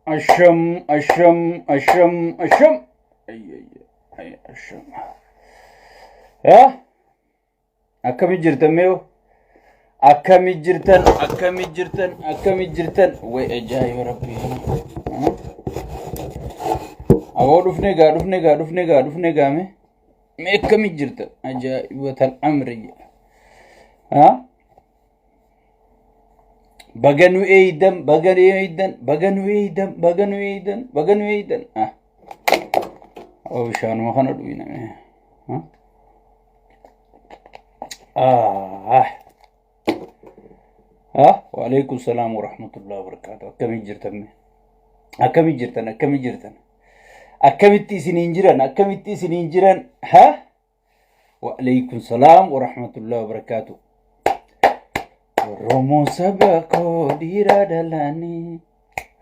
Asham, asham, asham, asham. Ay, ay, ay, asham. Yaa? Akkami jirtan meeyo? Akkami jirtan? Akkami jirtan? Akkami jirtan? Way ajaa'iba rabbii. Aboo dhufne gaa dhufne gaa dhufne gaa dhufne gaa mee? Mee akkami jirtan? Ajaa'iba tan amri. Haa? Baga nu eeydan, baga nu eeydan, baga nu eeydan, baga nu eeydan, baga nu eeydan. Ah. Aboo bishaanuma kana dhuyna mee? Haa? Ah. Ah, waalaikum salaam wa rahmatullahi wa barakaatu. Akkamii jirtan mee? Akkamii jirtan? Akkamii jirtan? Akkamitti isiniin jiran? Akkamitti isiniin jiran? Ha? Waalaikum salaam wa rahmatullahi wa barakaatu. Oromoo saba koo dhiira dhalaanii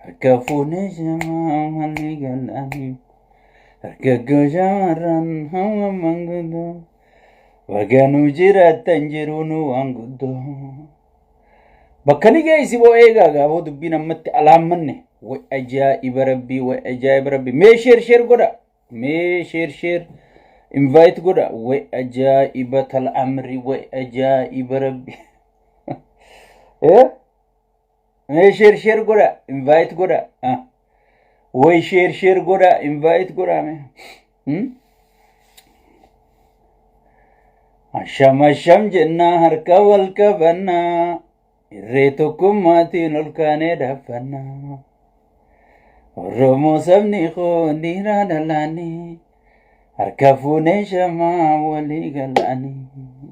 harka fuunee shamaa malli galaanii harka shamarran hawa manguddoo baga nu jiraattan jiruu nu waan guddoo. Bakka ni geessi boo eegaa gaafoo dubbiin ammatti alaammanne way ajaa'iba rabbii way ajaa'iba rabbii mee sheer sheer godha mee sheer sheer invite godha way ajaa'iba tal amri way ajaa'iba rabbi eh mee sheer sheer godha invite godha ah way sheer sheer godha invite godha mee hmm? Asham asham jennaa harka wal qabannaa irree tokkummaatiin ol kaanee dhaabbannaa. Oromoo sabni koo dhiiraa dhalaanii harka fuunee shamaa walii galaanii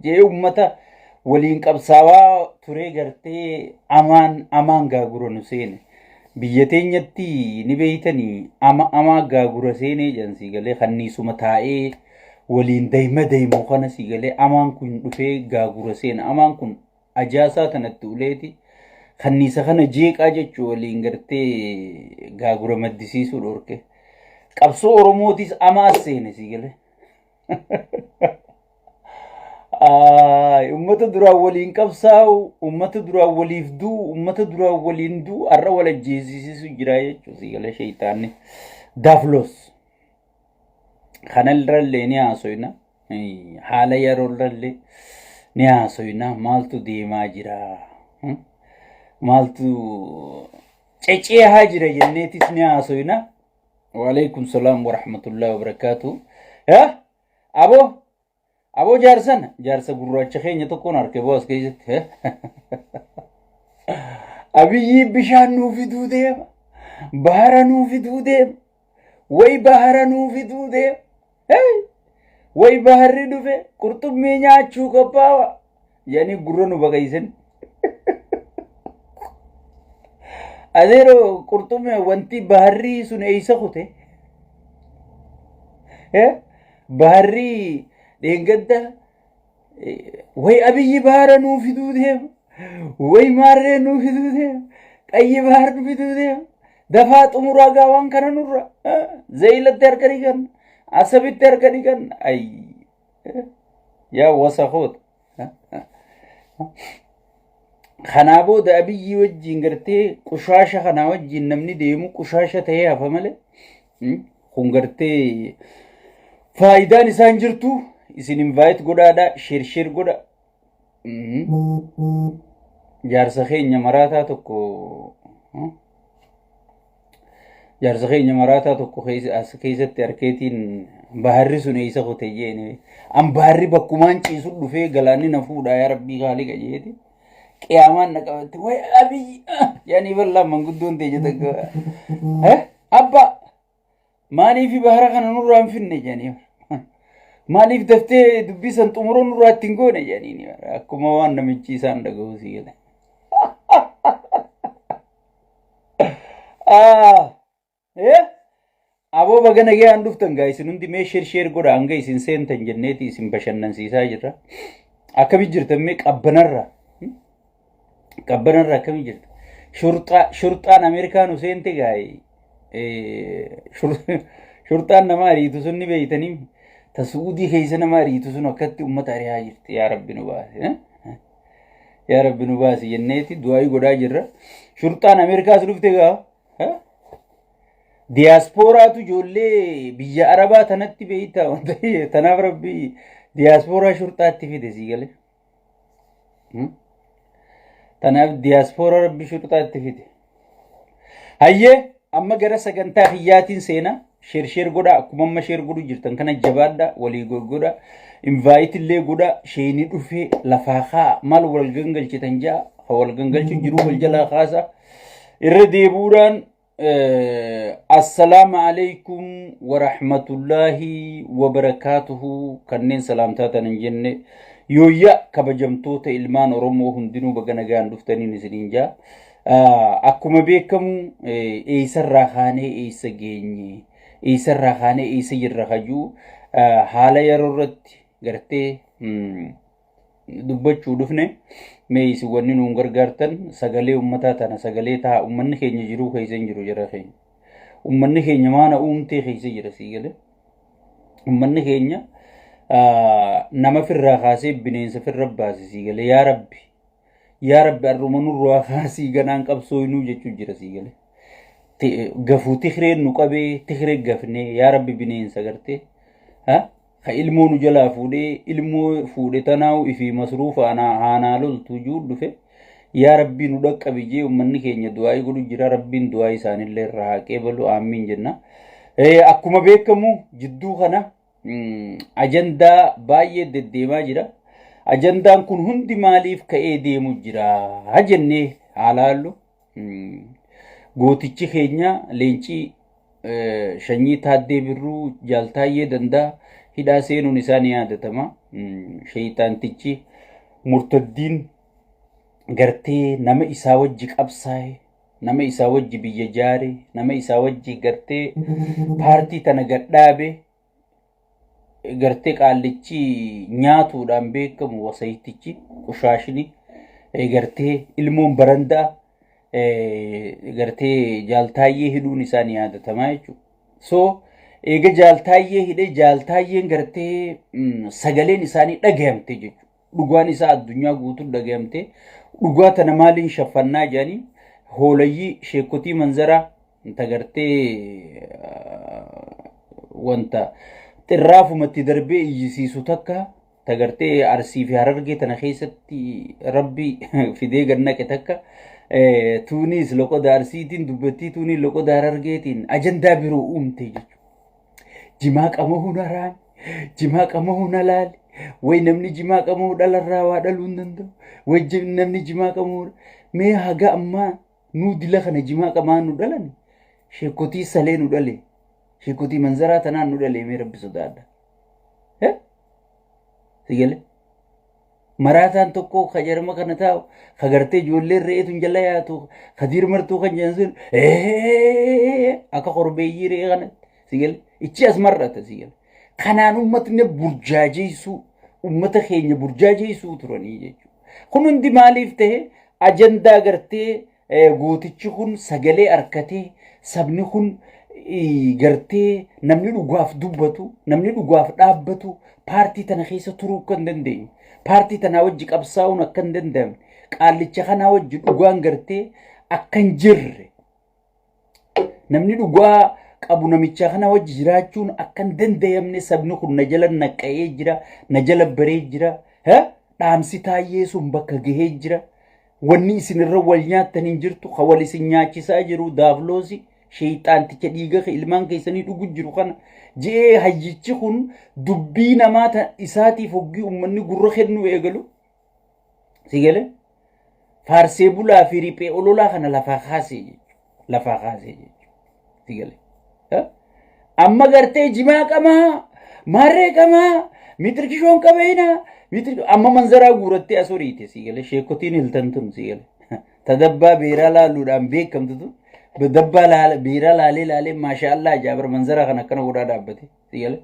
jee ummata waliin qabsaawaa turee gartee amaan amaan gaagura nu seene. Biyya teenyatti ni beeytanii ama amaa gaagura seenee jedhan sii galee kanniisuma taa'ee waliin dayma daymu kana sii galee amaan kun dhufee gaagura seena amaan kun ajaasaa tanatti uleeti kanniisa kana jeeqaa jechuu waliin gartee gaagura maddisiisuu dhorke. Qabsoo Oromootis amaas seene sii galee. Ummata duraan waliin qabsaa'u, ummata duraan waliif du'u, ummata duraan waliin du'u har'a wal ajjeesisiisu jira jechuudha sii galee sheeyxaanni. Daaflos. Kanarrallee ni haasoyna. Haala yeroorrallee ni haasoyna. Maaltu deemaa jira? Maaltu ceceehaa jira jenneetis ni haasoyna. Waalaikum salaam wa rahmatullahi wa barakaatu. Aboo aboo jaarsan jaarsa gurraacha keenya tokkoon arke boo as keessatti. Abiyyi bishaan nuu fiduu deema. Bahara nuu fiduu deema. Way bahara nuu fiduu deema. Way baharri dhufe qurxummii nyaachuu qophaawa. Jedhanii gurra nu baqaysan. Adeeroo qurxummii wanti baharri sun eeysa kute? Baharri dheengadda way abiyyi bahara nuu fiduu deema. Way maarree nuu fiduu deema. Qayyi bahar nu fiduu deema. Dafaa xumuraa gaa waan kana nurra. Zeeyilatti harka dhiqanna. Asabitti harka dhiqanna. Ayyi. Yaa wasakoota. Kanaa booda abiyyii wajjin gartee qushaasha kanaa wajjin namni deemu qushaasha ta'ee hafa malee kun gartee faayidaan isaan jirtu isin invite godhaadha sheer sheer godha. Jaarsa keenya maraataa tokko Jaarsa keenya maraataa tokko as keessatti harkeetiin baharri sun eessa kute jeeni. An baharri bakkumaan ciisu dhufee galaanni na fuudha yaa rabbii kaaliqa jeeti. Qiyaamaan na qabatte way abiyyi jedhanii bal'aa manguddoon ta'e jette. Abbaa maaliif bahara kana nurraa hin finne jedhanii. Maaliif daftee dubbii san xumuruu nurraa ittiin goone jedhanii akkuma waan namichi isaan dhaga'u si gala. Aboo baga nagayaan dhuftan gaa isin hundi mee sheer sheer godha hanga isin seentan jenneeti isin bashannansiisaa jirra. Akkami jirtan mee qabbanarra? Qabbanarra akkami jirta? Shurxaa shurxaan Ameerikaa nu seente gaa shurxaan nama ariitu sun ni beeytanii ta Su'uudii keessa nama ariitu sun akkatti uummata ari'aa jirti yaa Rabbi nu baase. Yaa Rabbi nu baasi jenneeti du'aayii godhaa jirra. Shurxaan Ameerikaas dhufte gaa. Diyaaspooraatu ijoollee biyya Arabaa tanatti beeyta wanta tanaaf rabbi diyaaspooraa shurxaatti fide sii galee. Tanaaf diyaaspooraa rabbi shurxaatti fide. Hayyee amma gara sagantaa kiyyaatiin seena. Share share godha akkuma amma share godhu jirtan kana jabaadha walii godha. Invite illee godha sheeni dhufee lafaa kaa maal wal gangalchitan ja'a wal gangalchu jiru wal jalaa kaasa. Irra deebuudhaan Assalaamu alaikum warahmatullaahi wabarakaatuhu kanneen salaamtaa tan hin jenne yooyya kabajamtoota ilmaan Oromoo hundinuu baga nagaan dhuftaniin isiniin jaa. Akkuma beekamu eessarraa kaanee eessa geenye eessarraa kaanee eessa jirra kajuu haala yeroo irratti gartee dubbachuu dhufne mee isin wanni nuun gargaartan sagalee ummataa tana sagalee ta'a ummanni keenya jiruu keessa hin jiru jara keenya ummanni keenya maana uumtee keessa jira sii galee ummanni keenya nama firraa kaasee bineensa firra baase sii galee yaa rabbi yaa rabbi arruma nurraa kaasii ganaan qabsooynuu jechuu jira sii galee gafuu tikreen nu qabee tikree gafnee yaa rabbi bineensa gartee ka ilmoo nu jalaa fuudhee ilmoo fuudhe tanaa'u ifii masruufa anaa haanaa loltu juu dhufe yaa rabbii nu dhaqqabi jee ummanni keenya du'aa'ii godhu jira rabbiin du'aa'ii isaanillee irraa haa qeebalu aammiin jenna. Akkuma beekamu jidduu kana ajandaa baay'ee deddeemaa jira. Ajandaan kun hundi maaliif ka'ee deemu jira jennee haa laallu. Gootichi keenya leencii shanyii Taaddee Birruu Jaal Taayyee Dandaa hidhaa seenuun isaa ni yaadatama. Sheeyxaantichi murtaddiin gartee nama isaa wajji qabsaa'e, nama isaa wajji biyya jaare, nama isaa wajji gartee paartii tana gadhaabe gartee qaallichi nyaatuudhaan beekamu wasayitichi qushaashni gartee ilmoon barandaa gartee jaaltaayyee hidhuun isaa ni yaadatamaa jechuudha. So eega jaaltaayyee hidhee jaaltaayyeen gartee sagaleen isaanii dhagayamte jechuudha. Dhugaan isaa addunyaa guutuun dhagayamte. Dhugaa tana maaliin shaffannaa jedhanii hoolayyii sheekotii manzaraa ta gartee wanta xirraafumatti darbee iyyisiisu takka ta gartee Arsii fi Harargee tana keessatti rabbi fidee gad naqe takka tuuniis loqoda Arsiitiin dubbattii tuunii loqoda Harargeetiin ajandaa biroo uumte jechuudha. Jimaa qamahuun haraami, jimaa qamahuun halaali, way namni jimaa qamahu dhalarraa waa dhaluu hin danda'u, way namni jimaa qamahu mee haga ammaa nuu dila kana jimaa qamaa nu dhalan sheekotii salee nu dhale sheekotii manzaraa tanaan nu dhale mee rabbi sodaadha. Sigale maraataan tokko ka jarma kana taa'u ka gartee ijoolleen re'eetu jala yaatu ka diirmartuu kan jedhan sun akka korbeeyyii re'ee kanatti sigale ichi as mar'ata sigale. Kanaan uummatni burjaajeessuu uummata keenya burjaajeessuu turanii jechuudha. Kun hundi maaliif ta'e ajandaa gartee gootichi kun sagalee arkatee sabni kun gartee namni dhugaaf dubbatu namni dhugaaf dhaabbatu paartii tana keessa turuu akka hin dandeenye paartii tanaa wajji qabsaa'uun akka hin danda'amne qaallicha kanaa wajji dhugaan gartee akka hin jirre Namni dhugaa qabu namicha kana wajji jiraachuun akka hin danda'amne sabni kun na jala naqqa'ee jira, na jala baree jira. Dhaamsi taayyee sun bakka gahee jira. Wanni isin irra wal nyaattan hin jirtu, kan wal isin nyaachisaa jiru daafloosi sheeyxaanticha dhiiga ilmaan keessanii dhugu jiru kana. Je'ee hayyichi kun dubbii namaa isaatiif hoggii uummanni gurra kennuu eegalu. Si galee? Faarsee bulaa fi riphee ololaa kana lafaa kaasee jechuudha. Lafaa kaasee jechuudha. Si galee? Amma gartee jimaa qamaa, maarree qamaa, mitirkishoon qabeeyna, amma manzaraa guurattee as horiite si galee sheekotiin hiltan tun si galee. Tadabbaa beeraa laaluudhaan beekamtu tun dabbaa beeraa laalee laalee maashaallaa jaabar manzaraa kana akkana godhaa dhaabbate si galee.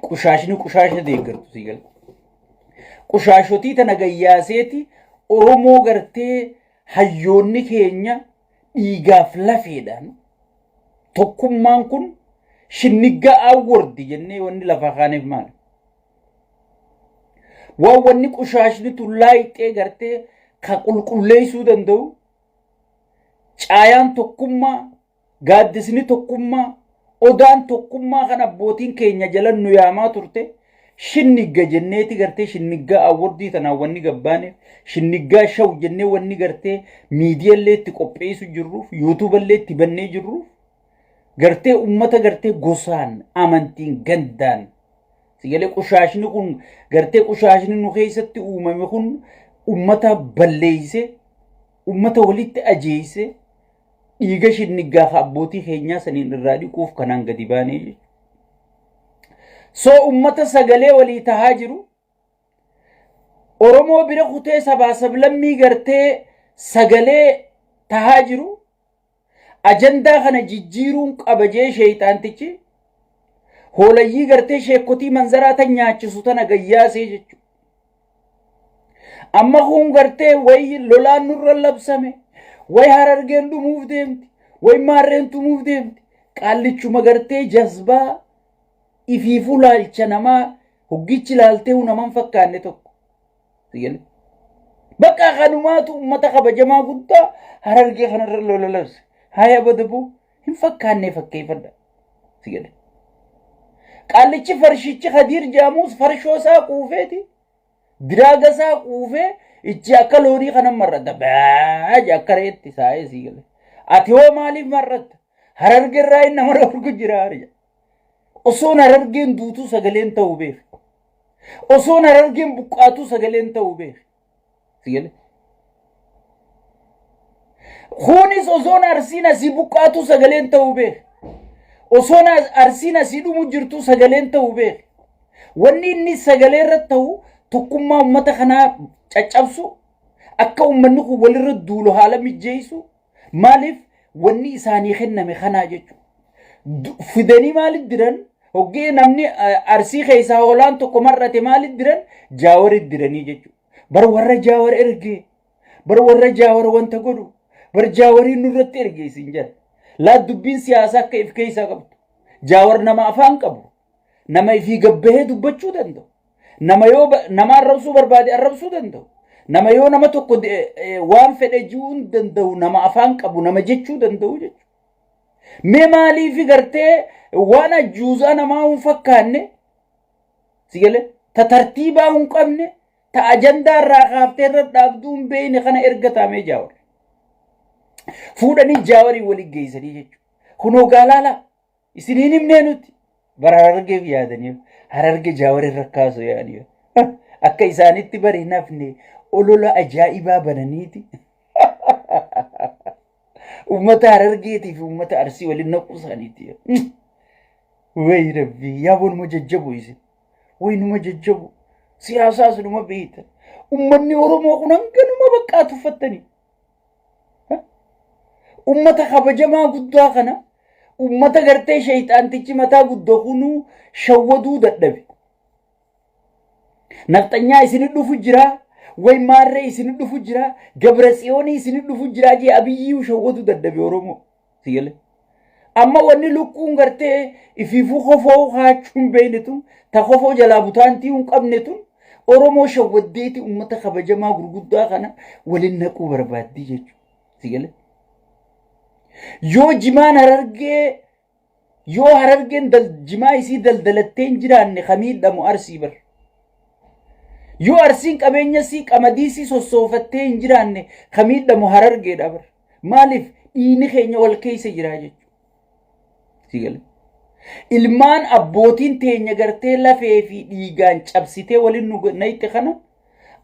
Qushaashni qushaasha deeggartu si gala. Qushaashotii tana gayyaaseeti Oromoo gartee hayyoonni keenya dhiigaaf lafeedhaan tokkummaan kun shinniggaa awwardi jennee wanni lafaa kaaneef maali? Waan wanni qushaashni tun laayixee gartee ka qulqulleessuu danda'u Caayaan tokkummaa, gaaddisni tokkummaa, odaan tokkummaa kan abbootiin keenya jalan nu yaamaa turte shinnigga jenneeti gartee shinniggaa awwardii tanaan wanni gabbaaneef shinniggaa shaw jennee wanni gartee miidiyallee itti qopheessu jirruuf yuutuuballee itti bannee jirruuf gartee ummata gartee gosaan amantiin gandaan sigalee qushaashni kun gartee qushaashni nu keessatti uumame kun ummata balleeyse ummata walitti ajeeyse dhiiga shinniggaa ka abbootii keenyaa saniin irraa dhiquuf kanaan gadi baanee jechuudha. So ummata sagalee walii tahaa jiru Oromoo bira kutee sabaa sablammii gartee sagalee tahaa jiru ajandaa kana jijjiiruun qaba jee sheeyxaantichi hoolayyii gartee sheekkotii manzaraa tan nyaachisu tana gayyaasee jechuudha. Amma kun gartee wayi lolaan nurra labsame, wayi harargeen dhumuuf deemti, wayi maarreen tumuuf deemti. Qaallichuma gartee jazbaa ifiifuu laalcha namaa hoggichi laaltee naman fakkaanne tokko. Bakka kanumaatu uummata kabajamaa guddaa harargee kanarra lola labse. Haya badaboo hin fakkaannee fakkeeffadha. Qaallichi farshichi Khadiir jedhamus farshoo isaa quufeeti. Diraaga isaa quufee ichi akka loonii kana marrata. Baaja akka reetti saa'ee sii gale. Ati hoo maaliif marratta? Hararge irraa inni nama dhorku jira. Osoon harargeen duutuu sagaleen ta'uu beek. Osoon harargeen buqqaatuu sagaleen ta'uu beek. Sii gale. Kunis osoon arsiin asii buqqaatuu sagaleen ta'uu beek. Osoon arsiin asii dhumu jirtuu sagaleen ta'uu beek. Wanni inni sagalee irratti ta'u tokkummaa uummata kanaa caccabsu akka uummanni kun walirra duulu haala mijjeessu maaliif wanni isaanii kenname kanaa jechuudha. Fidanii maaliif diran hoggee namni arsii keessaa hoolaan tokko mar'ate maaliif diran jaawarit diranii jechuudha. Bar warra jaawar ergee bar warra jaawar wanta godhu bar jaawariin nurratti ergee isin jedha. Laa dubbiin siyaasaa akka if keessaa qabdu. Jaawar nama afaan qabu. Nama ifii gabbahee dubbachuu danda'u. Nama yoo nama arrabsuu barbaade arrabsuu danda'u. Nama yoo nama tokko waan fedhe ji'uu danda'u nama afaan qabu nama jechuu danda'u jechuudha. Mee maaliif gartee waan ajjuuzaa namaa hin fakkaanne si galee ta tartiibaa hin qabne ta ajandaa irraa kaaftee irra dhaabduu hin beekne kana erga taamee jaawar. Fuudhanii jaawarii waliin geessanii jechuudha. Kunoo gaalaalaa isiniin himnee nuti bara harargeef yaadanii hararge jaawar irra kaasu yaadanii akka isaanitti bari hin hafne olola ajaa'ibaa bananiiti. Uummata harargeetii fi uummata arsii waliin naquu isaaniiti. Wayi rabbii yaa numa jajjabu isin. Wayi numa jajjabu. Siyaasaas numa beektan. Uummanni Oromoo kun hanganuma baqqaa tuffattanii. Uummata kabajamaa guddaa kana uummata gartee sheeyxaantichi mataa guddoo kunuu shawwaduu dadhabe. Nafxanyaa isin dhufu jira. Way maarree isin dhufu jira. Gabra tsiyoonii isin dhufu jira jee abiyyuu shawwatu dadhabe Oromoo. Sigale. Amma wanni lukkuun gartee ifiifuu kofoo kaachuu hin beekne tun ta kofoo jalaa butaantii hin qabne tun Oromoo shawwaddeeti uummata kabajamaa gurguddaa kana waliin naquu barbaaddii jechuudha. Sigale. Yoo jimaan harargee Yoo harargeen jimaa isii daldalattee hin jiraanne ka miidhamu arsii bar. Yoo arsiin qabeenya isii qamadii isii sossoofattee hin jiraanne ka miidhamu harargeedha bar. Maaliif dhiigni keenya wal keessa jira jechuudha. Si gale. Ilmaan abbootiin teenya gartee lafee fi dhiigaan cabsitee waliin nu nayxe kana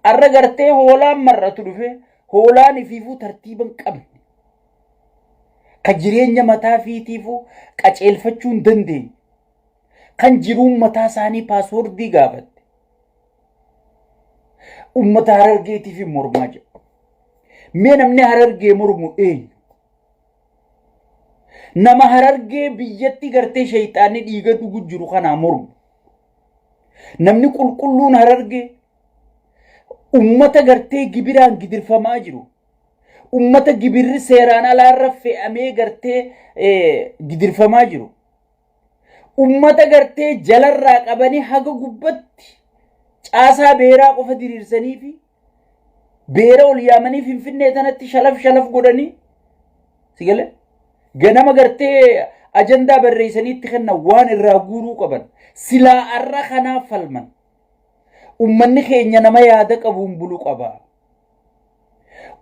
arra gartee hoolaan mar'atu dhufe hoolaan ifiifuu tartiiba hin qabne. Ka jireenya mataa fiitiifuu qaceelfachuu hin dandeenye. Kan jiruun mataa isaanii paaswoordii gaafatte. Uummata harargeetiif hin mormaa jira. Mee namni harargee mormu eenyu? Nama harargee biyyatti gartee sheeyxaanni dhiiga dhugu jiru kanaa mormu. Namni qulqulluun harargee ummata gartee gibiraan gidirfamaa jiru. Ummata gibirri seeraan alaarra fe'amee gartee gidirfamaa jiru. Ummata gartee jalarraa qabanii haga gubbatti caasaa beeraa qofa diriirsanii fi beera ol yaamanii finfinnee tanatti shalaf shalaf godhanii Si galee? Ganama gartee ajandaa barreessanii itti kennan waan irraa guuruu qaban. Silaa arra kanaaf falman. Ummanni keenya nama yaada qabuun bulu qaba.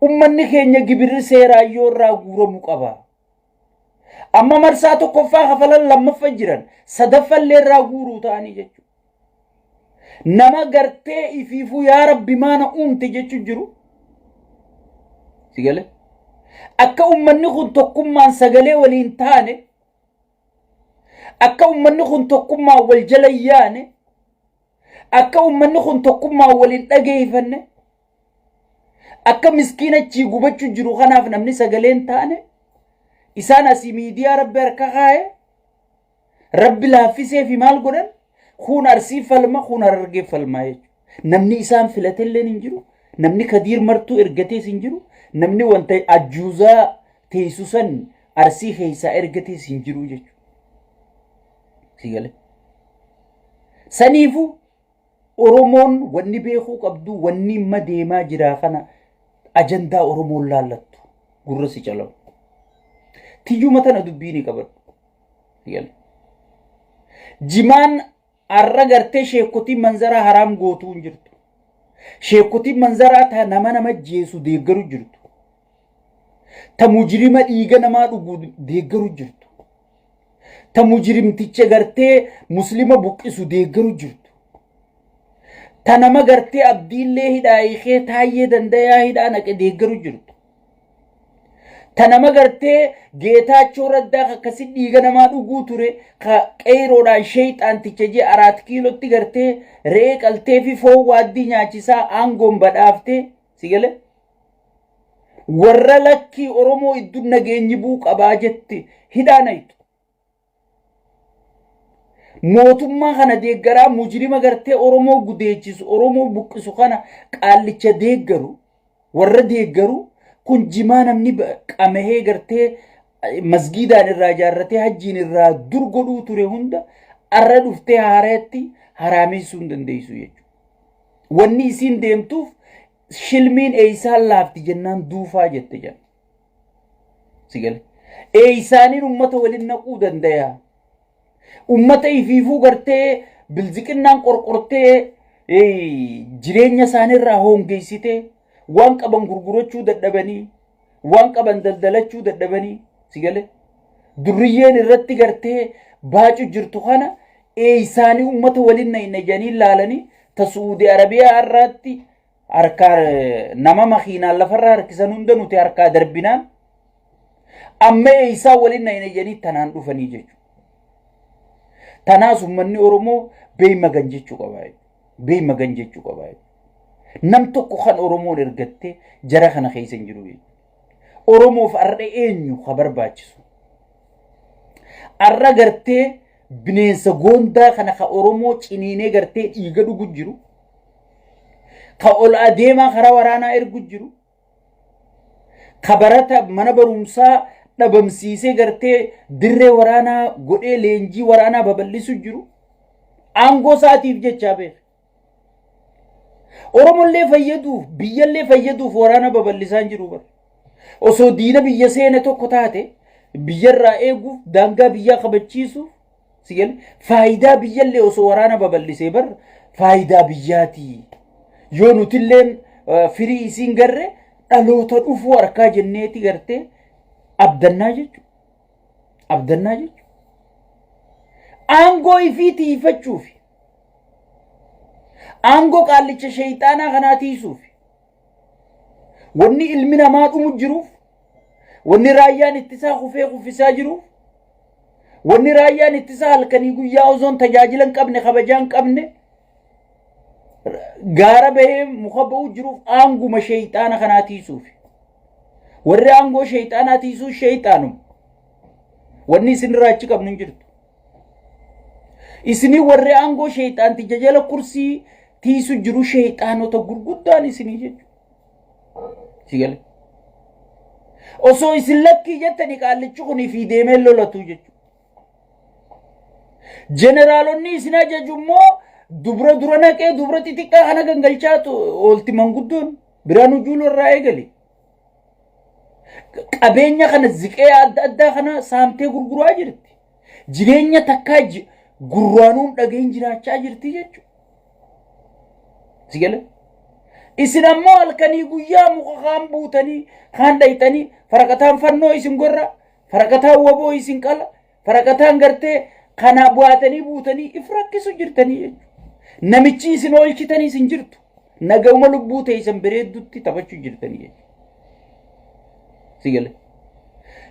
Ummanni keenya gibirri seeraayyoo irraa guuramu qaba. Amma marsaa tokkoffaa kafalan lammaffa jiran sadaffallee irraa guuruu ta'anii jechuudha. Nama gartee ifiifuu yaa Rabbi maana uumte jechu jiru. Si galee? Akka ummanni kun tokkummaan sagalee waliin taane, akka ummanni kun tokkummaan wal jala hin yaane, akka ummanni kun tokkummaan waliin dhageeffanne, akka miskiina achii gubachuu jiru kanaaf namni sagalee hin taane, isaan asii miidiyaa Rabbi harka kaa'e, Rabbi laaffisee fi maal godhan? Kun Arsii falma, kun Harargee falmaa jechuudha. Namni isaan filatelleen hin jiru. Namni Kadiir Martuu ergatees hin jiru. Namni wanta ajjuuzaa teessu san Arsii keessaa ergatees hin jiru jechuudha. Si galee? Saniifuu Oromoon wanni beekuu qabdu wanni imma deemaa jiraa kana ajandaa Oromoon laallattu gurra si calamu. Tiyyuma tana dubbii ni qabadhu. Yalla. Jimaan arra gartee sheekotiin manzaraa haraam gootuu hin jirtu. Sheekotiin manzaraa ta nama nama jeesu deeggaru jirtu. Ta mujrima dhiiga namaa dhugu deeggaru jirtu. Ta mujrimticha gartee muslima buqqisu deeggaru jirtu. Ta nama gartee abdiillee hidhaa hiikee taayyee dandayaa hidhaa naqe deeggaru jirtu. Ta nama gartee Geetaachoo Raddaa akkasi dhiiga namaa dhuguu ture ka qeeyroodhaan sheeyxaanticha jee araat kiilootti gartee re'ee qaltee fi foon waaddii nyaachisaa aangoon badhaaftee si galee warra lakkii Oromoo idduu nageenyi buu qabaa jetti hidhaa naytu. Mootummaa kana deeggaraa mujrima gartee Oromoo gudeechisu, Oromoo buqqisu kana qaallicha deeggaru, warra deeggaru kun jimaa namni qamahee gartee masgiidaan irraa ijaarratee hajjiin irraa dur godhuu ture hunda arra dhuftee haareetti haraameessuu hin dandeessu jechuudha. Wanni isiin deemtuuf shilmiin eeysaan laafti jennaan duufaa jette jedha. Si gale. Eeysaaniin ummata waliin naquu dandaya. Ummata ifiifuu gartee bilziqinnaan qorqortee jireenya isaaniirraa hoongeessitee waan qaban gurgurachuu dadhabanii waan qaban daldalachuu dadhabanii si gale. Durriyyeen irratti gartee baacu jirtu kana eeysaanii ummata waliin naqna jedhanii laalanii ta Su'uudi Arabiyaa irratti harkaa nama makiinaan lafarra harkisan hunda nuti harkaa darbinaan amma eeysaa waliin naqna jedhanii tanaan dhufanii jechuudha. Tanaas uummanni Oromoo beeymagan jechuu qaba. Beeymagan jechuu qaba. Nam tokko kan Oromoon ergattee jara kana keessa hin jiru jechuudha. Oromoof har'a eenyu ka barbaachisu? Har'a gartee bineensa goondaa kana ka Oromoo ciniinee gartee dhiiga dhugu jiru. Ka ol adeemaa karaa waraanaa ergu jiru. Ka barata mana barumsaa dhabamsiisee gartee dirree waraanaa godhee leenjii waraanaa babal'isu jiru. Aangoo isaatiif jechaa beeka. Oromollee fayyaduuf biyyallee fayyaduuf waraana babal'isaa hin jiru bara. Osoo diina biyya seene tokko taate biyyarraa eeguuf daangaa biyyaa kabachiisuuf si gale faayidaa biyyallee osoo waraana babal'isee bar faayidaa biyyaati. Yoo nutilleen firii isiin garre dhaloota dhufuu harkaa jenneeti gartee abdannaa jechuudha. Abdannaa jechuudha. Aangoo ifii tiifachuufi. Aangoo qaallicha sheeyxaanaa kanaa tiisuufi. Wanni ilmi namaa dhumu jiruuf, wanni raayyaan ittisaa kufee kuffisaa jiruuf, wanni raayyaan ittisaa halkanii guyyaa osoon tajaajila hin qabne kabajaa hin qabne gaara bahee muka ba'uu jiruuf aanguma sheeyxaana kanaa tiisuufi. Warri aangoo sheeyxaanaa tiisuu sheeyxaanuma. Wanni isin irraa achi qabnu hin jirtu. Isinii warri aangoo sheeyxaanticha jala kursii tiisu jiru sheeyxaanota gurguddaan isinii jechuudha. Si gale. Osoo isin lakkii jettanii qaallichi kun fi deemee lolatu jechuudha. Jeneraalonni isin ajaju immoo dubra dura naqee dubra xixiqqaa kana gangalchaatu oolti manguddoon biraan ujuuluu irraa eegali. Qabeenya kana ziqee adda addaa kana saamtee gurguraa jirti. Jireenya takkaa gurraanuun dhagahin jiraachaa jirti jechuudha. Si galee? Isin ammoo halkanii guyyaa muka kaan buutanii kaan dhayxanii faraqataan fannoo isin gorra, faraqataan waboo isin qala, faraqataan gartee kana bu'aatanii buutanii if rakkisu jirtanii jechuudha. Namichi isin oolchitanii isin jirtu. Nagahuma lubbuu teessan bareeddutti taphachuu jirtanii jechuudha. Si galee?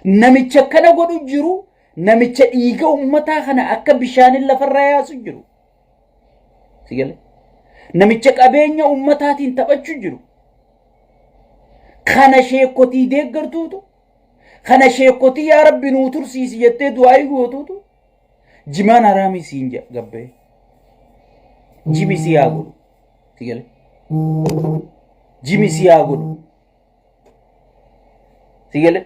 Namicha akkana godhu jiru, namicha dhiiga uummataa kana akka bishaanin lafarraa yaasu jiru. Si galee? Namicha qabeenya uummataatiin taphachuu jiru. Kana sheekotii deeggartuutu, kana sheekotii yaa Rabbi nuu tursiisi jettee du'aayii gootuutu jimaan haraamii siin jedha gabbee. Jimi si haa godhu. Si galee? Jimi si haa godhu. Si galee?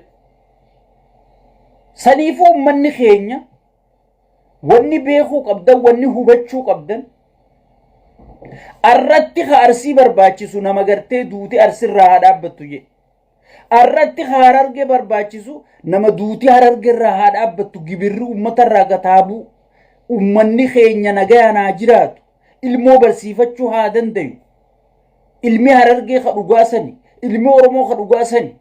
Saniifuu uummanni keenya wanni beekuu qabdan, wanni hubachuu qabdan, arratti ka Arsii barbaachisu nama gartee duuti Arsirraa haa dhaabbattu jedhe. Arratti ka Harargee barbaachisu nama duuti Harargeerraa haa dhaabbattu, gibirri uummatarraa gataabuu, uummanni keenya nagayaan haa jiraatu, ilmoo barsiifachuu haa dandayu. Ilmi Harargee ka dhugaa sani, ilmi Oromoo ka dhugaa sani,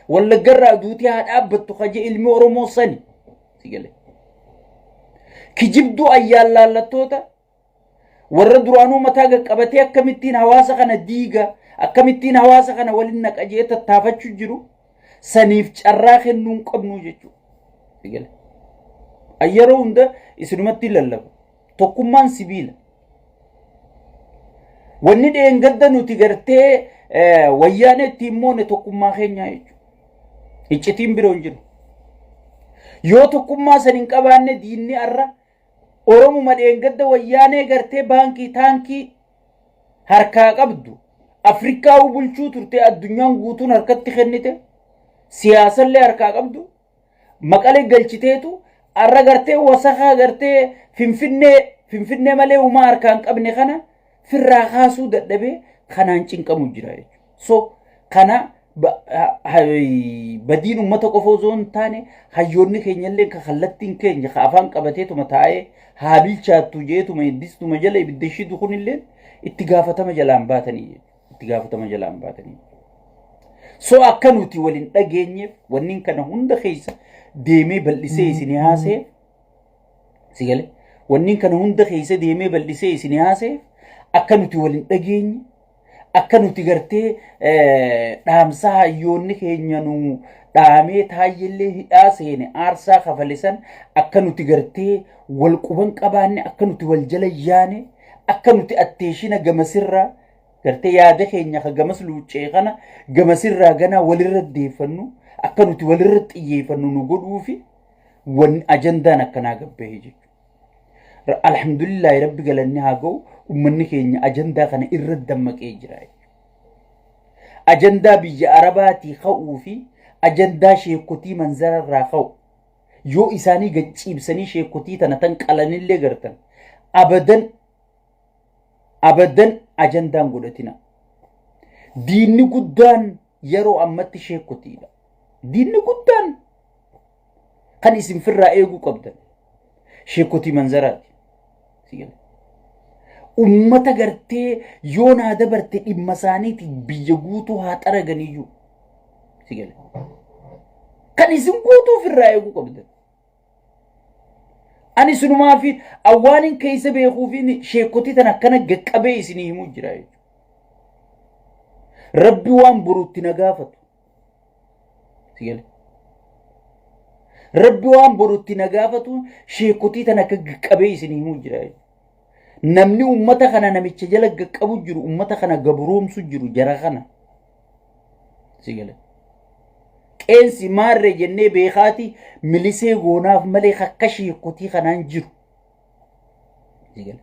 Wallaggarraa duuti haa dhaabbattu ka je ilmi Oromoo sani. Si galee? Kijibduu ayyaan laallattoota warra duraanuu mataa qaqqabatee akkamittiin hawaasa kana diiga, akkamittiin hawaasa kana waliin naqa jee tattaafachuu jiru saniif carraa kennuu hin qabnu jechuudha. Si galee? Yeroo hunda isinumatti lallaba. Tokkummaan sibiila. Wanni dheengadda nuti gartee wayyaanee ittiin moone tokkummaa keenyaa jechuudha. Iccitiin biroo hin jiru. Yoo tokkummaa san hin qabaanne, diinni arra Oromuma dheengadda wayyaanee gartee baankii taankii harkaa qabdu, Afrikaa bulchuu turte, addunyaan guutuun harkatti kennite, siyaasallee harkaa qabdu Maqalee galchiteetu, arra gartee wasakaa gartee Finfinnee malee uumaa harkaa hin qabne kana firraa kaasuu dadhabee kanaan cinqamu jira jechuudha. So kana badiin uummata qofa osoo hin taane, hayyoonni keenya illee ka kallattiin keenya ka afaan qabateetuma taa'ee haa bilchaattu jeetuma hiddistuma jala ibidda shidu kunillee itti gaafatama jalaan baatanii jechuudha. Itti gaafatama jalaan baatanii. So akka nuti waliin dhageenyeef wanni kana hunda keessa deemee bal'isee isinii haasee, si galee, wanni kana hunda keessa deemee bal'isee isinii haasee, akka nuti waliin dhageenye, akka nuti gartee dhaamsa hayyoonni keenya nu dhaamee taayyellee hidhaa seene aarsaa kafale san akka nuti gartee wal quban qabaanne, akka nuti wal jala yaane, akka nuti atteeshina gamasirraa gartee yaada keenya ka gamas luuccee kana gamasirraa ganaa walirra deeffannu, akka nuti walirra xiyyeeffannu nu godhuufi wanni ajandaan akkanaa gabbahee jechuudha. Alhamdulillahi, Rabbi galanni haa ga'u, uummanni keenya ajandaa kana irra dammaqee jira. Ajandaa biyya Arabaatii ka'uu fi ajandaa sheekotii manzararraa ka'u yoo isaanii gacciibsanii sheekotii tana tan qalanillee gartan, abadan abadan ajandaan godhatina. Diinni guddaan yeroo ammatti sheekotiidha. Diinni guddaan kan isin firraa eeguu qabdan sheekotii manzaraati. Ummata gartee yoo naa dabarte dhimma isaaniiti biyya guutuu haa xaraganiyyuu. Kan isin guutuu ofirraa eeguu qabdan. Ani sunumaa fi awwaanin keessa beekuu fi sheekotii tan akkana gaqqabee isinii himuu jira jechuudha. Rabbi waan boruutti na gaafatu. Rabbi waan boruutti na gaafatu sheekotii tan akka gaqqabee isinii himuu jira jechuudha. Namni uummata kana namicha jala gaqqabu jiru, uummata kana gabroomsu jiru jara kana. Sigale. Qeensi maarree jennee beekaati milisee goonaaf malee akka sheekotii kanaan jiru. Sigale.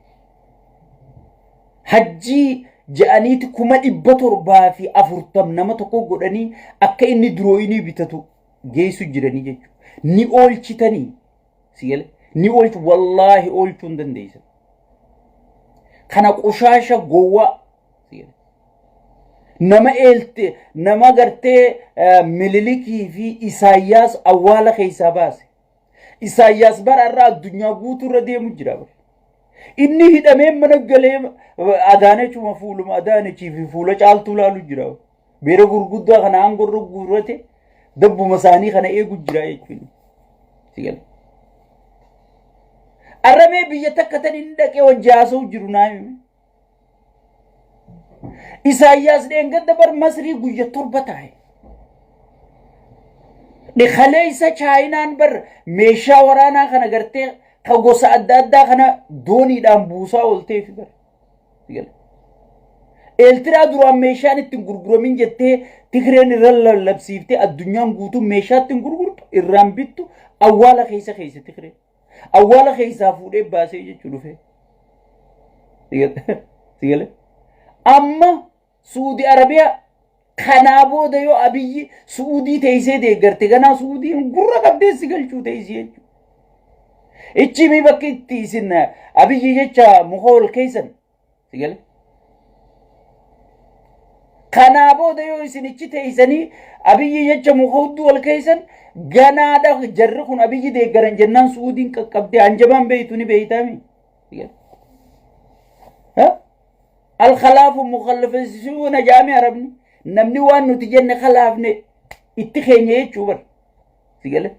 Hajjii je'aniiti 740,000 nama tokko godhanii akka inni durooyinii bitatu geessu jiranii jechuudha. Ni oolchitanii. Sigale. Ni oolchu, wallaahi oolchuu hin dandeessan. Kana qushaasha gowwaa. Sigale. Nama eelte nama gartee Mililikii fi Isaayyaas awwaala keessaa baase. Isaayyaas bara irraa addunyaa guutuu irra deemu jira bara. Inni hidhamee mana galee Adaanechuma fuuluma Adaanechii fi fuula Caaltuu laalu jira. Beera gurguddaa kana aangoo irra guurrate dabbuma isaanii kana eegu jira jechuudha. Sigala. Arramee biyya takka tan inni dhaqee wajji haasa'u jiru naa hime. Isaayyaas dheengadda bar Masrii guyya 7 taa'e. Kaleessa Chaayinaan bar meeshaa waraanaa kana gartee ka gosa adda addaa kana dooniidhaan buusaa oolteefi bar. Eeltiraa duraan meeshaan ittiin gurguramin jettee Tigreen irra lallabsiiftee addunyaan guutuun meeshaa ittiin gurgurtu irraan bittu awwaala keessa keessa Tigreen. Awwaala keessaa fuudhee baasee jechuu dhufee. Sigale. Amma Suudi Arabiyaa kanaa booda yoo Abiyyi Suudii teessee deeggarte ganaa Suudiin gurra qabdee si galchuu teessee jechuudha. Ichi mi bakki itti isin Abiyyi jecha muka ol keessan. Sigale. Kanaa booda yoo isin ichi teessanii Abiyyi jecha muka hudduu ol keessan ganaadha jarri kun Abiyyi deeggaran jennaan Suudiin qaqqabdee hanjabaan beeytu ni beeytaami. Alkalaafu mukallafisiisuuna jaame arabni namni waan nuti jenne kalaafne itti keenya jechuu bar. Sigale.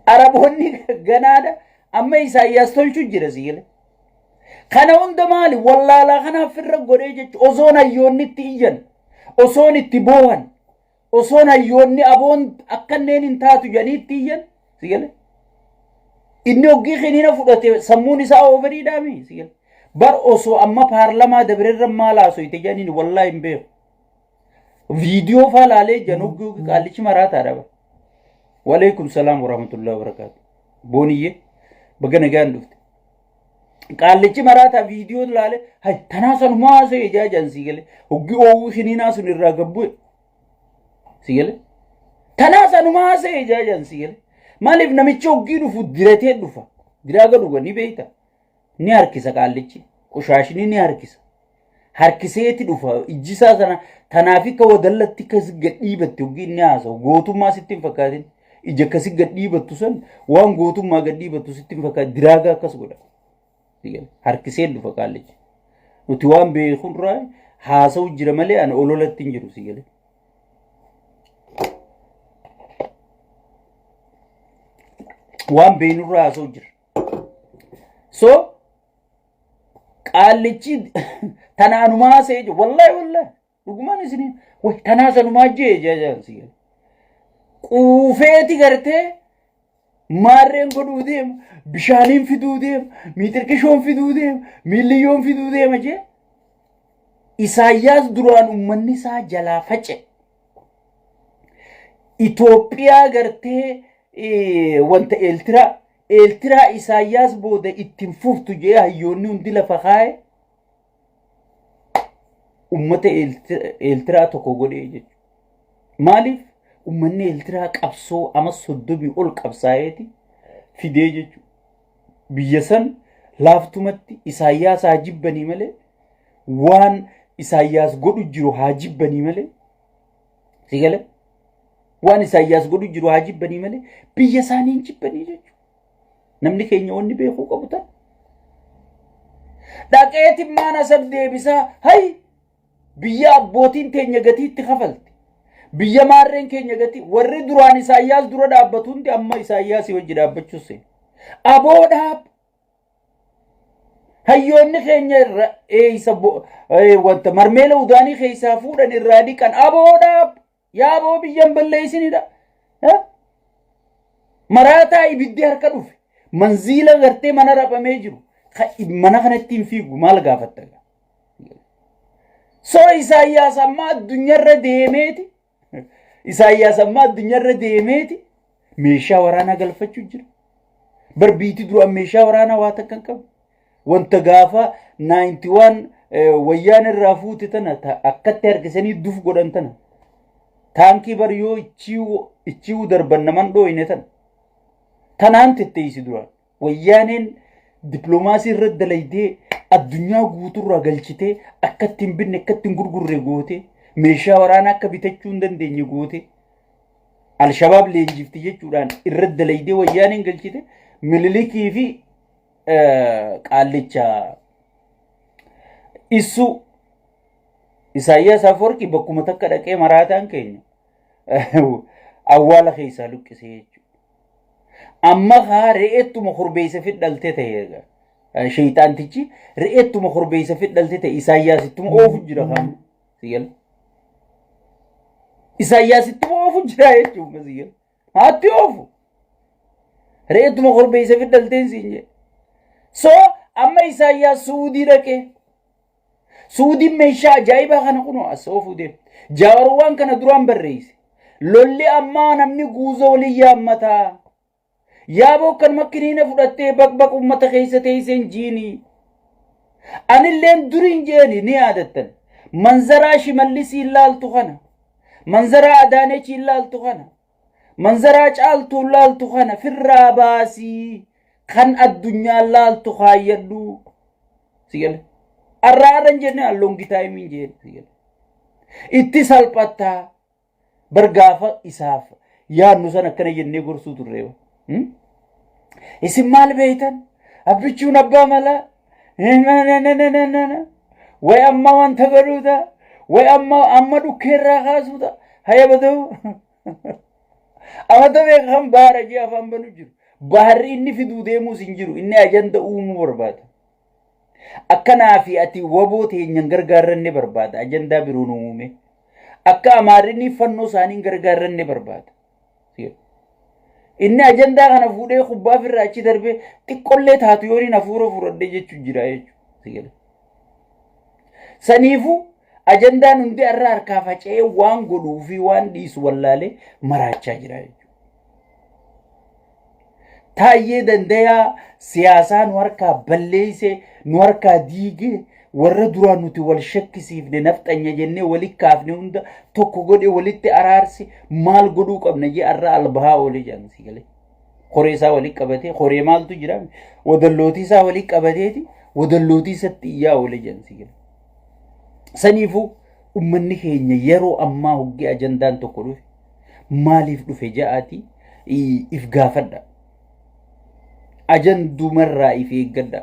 Araboonni ganaadha amma Isaayyaas tolchu jira sigale. Kana hunda maali wallaalaa kanaaf firra godhee jechu osoon hayyoonni itti iyyan osoon itti boohan osoon hayyoonni aboon akkanneen hin taatu jedhanii itti iyyan sigale. Inni hoggii kiniina fudhate sammuun isaa ooveriidhaami sigale. Bar osoo amma paarlamaa dabrerra maal haasoyte jedhaniin wallaahi hin beeku. Viidiyoo faa laalee jan hoggii qaallichi maraataadha bar. Waleekum salaam warahmatullahi wabarakaatu. Booniyyee baga nagaan dhufte. Qaallichi maraataa viidiyoo laale hay tanaa sanumaa haasa'e jaajaan sii galee hoggi oowwii kiniinaa sun irraa gabbu'e sii galee tanaa sanumaa haasa'e jaajaan sii galee maaliif namichi hoggii dhufu diratee dhufa diraaga dhuga ni beeyta ni harkisa qaallichi qushaashni ni harkisa harkiseeti dhufa ijjisaa sana tanaaf akka wadallatti akkas gadhiibatte hoggii inni haasa'u gootummaa sitti hin fakkaatin ija akkasi gadhiibattu san waan gootummaa gadhiibattu sitti hin fakkaatin diraagaa akkas godha harkisee dhufa qaallichi nuti waan beekurraa haasa'u jira malee ani ololatti hin jiru si galee. Waan beeknurraa haasa'u jira. So qaallichi tanaanumaa haasa'ee jiru wallaahi wallaahi dhugumaan isinii way tanaa sanumaa jee jajaan si gale. Quufeeti gartee maarreen godhuu deema bishaaniin fiduu deema miixirqishoon fiduu deema miilliyyoon fiduu deema jee Isaayyaas duraan ummanni isaa jalaa face. Itoophiyaa gartee wanta Eeltiraa Eeltiraa Isaayyaas booda ittiin fuftu jee hayyoonni hundi lafa kaa'e ummata Eeltiraa tokko godhee jechuudha. Maaliif ummanni Eeltiraa qabsoo ama 30 ol qabsaa'eeti fidee jechuudha. Biyya san laaftumatti Isaayyaas haa jibbanii malee waan Isaayyaas godhu jiru haa jibbanii malee si gale waan Isaayyaas godhu jiru haa jibbanii malee biyya isaanii hin jibbanii jechuudha. Namni keenya wanni beekuu qabu tan. Dhaqeetiin maan asab deebisaa hay biyya abbootiin teenya gatii itti kafalte. Biyya maarreen keenya gatii warri duraan Isaayyaas dura dhaabbatu hundi amma Isaayyaas wajji dhaabbachuu seena. Aboo dhaab. Hayyoonni keenya irra eeysa wanta marmeela udaanii keessaa fuudhan irraa dhiqan aboo dhaab. Yaa aboo biyyan balleessinidha. Maraataa ibiddi harka dhufe manziila gartee mana raphamee jiru mana kanatti hin fiigu maal gaafatta? So Isaayyaas amma addunyaarra deemeeti. Isaayyaas amma addunyaarra deemeeti meeshaa waraanaa galfachuu jira. Bar biitii duraan meeshaa waraanaa waa takka hin qabu. Wanta gaafa 91 wayyaan irraa fuute tana akkatti harkisanii duf godhan tana. Taankii bar yoo ichiiwuu darban naman dhooyne tana. Tanaan tetteessi duraan. Wayyaaneen dippiloomaasii irra dalaydee Addunyaa guuturraa galchitee akka ittiin binne, akka ittiin gurgurre goote, meeshaa waraanaa akka bitachuu hin dandeenye goote, Alshabaab leenjifti jechuudhaan irra dalaydee Wayyaaneen galchite. Mililikii fi qaallicha Issuu Isaayyaas Afwarqi bakkuma takka dhaqee maraataan keenya awwaala keessaa luqqisee jechuudha. Amma kaa re'eettuma korbeessa fidhalte ta'e egaa. Sheeyxaantichi re'eettuma korbeessa fidhalte ta'e Isaayyaasittuma oofu jira kaan. Sigala. Isaayyaasittuma oofu jira jechuudha sigala. Haatti oofu. Re'eettuma korbeessa fidhalteen siin jedhe. So amma Isaayyaas Suudii dhaqee, Suudiin meeshaa ajaa'ibaa kana kunoo as oofuu deemte. Jaawar waan kana duraan barreesse. Lolli ammaa namni guuza waliin yaammataa. Yaaboo akkanuma kiniina fudhattee baqbaq uummata keessa teesseen jiinii. Anilleen duriin jeeni ni yaadattan. Manzaraa Shimallisii laaltu kana. Manzaraa Adaanechii laaltu kana. Manzaraa Caaltuu laaltu kana firraa baasii kan addunyaan laaltu kaayyadhu. Si gale. Arraa arra hin jenne, alloongi taayimiin jeen. Si gale. Itti salphattaa bar gaafa isaaf yaadnu san akkana jennee gorsuu turre. Isin maal beeytan? Abbichuun abbaa malaa. Way amma wanta godhuuta. Way amma amma dhukkeerraa kaasuuta. Haya baduu. Amata beeka kan bahara jee afaan banu jiru. Baharri inni fiduu deemuus hin jiru. Inni ajanda uumuu barbaada. Akkanaa fi ati waboo teenyan gargaarranne barbaada. Ajandaa biroo nu uume. Akka Amaarri fannoo isaanii gargaarranne barbaada. Inni ajandaa kana fuudhee kubbaa ofirraa achi darbee xiqqollee taatu yoo inni hafuura fudhadhee jechuun jira jechuudha. Saniifuu ajandaan hundi irraa harkaa faca'ee waan godhuu fi waan dhiisu wallaalee maraachaa jira jechuudha. Taayyee Dandayaa siyaasaa nu harkaa balleessee, nu harkaa diigee, warra duraan nuti wal shakkisiifne nafxanya jennee walitti kaafne hunda tokko godhe, walitti araarse, maal godhuu qabna jee arra albahaa oolee jedhan si galee. Koree isaa walitti qabatee, koree maaltu jira, wadallootii isaa walitti qabateeti wadallootii isatti iyyaa oolee jedhan si galee. Saniifuu ummanni keenya yeroo ammaa hoggee ajandaan tokko dhufe maaliif dhufe ja'aati if gaafadha. Ajandumarraa if eeggadha.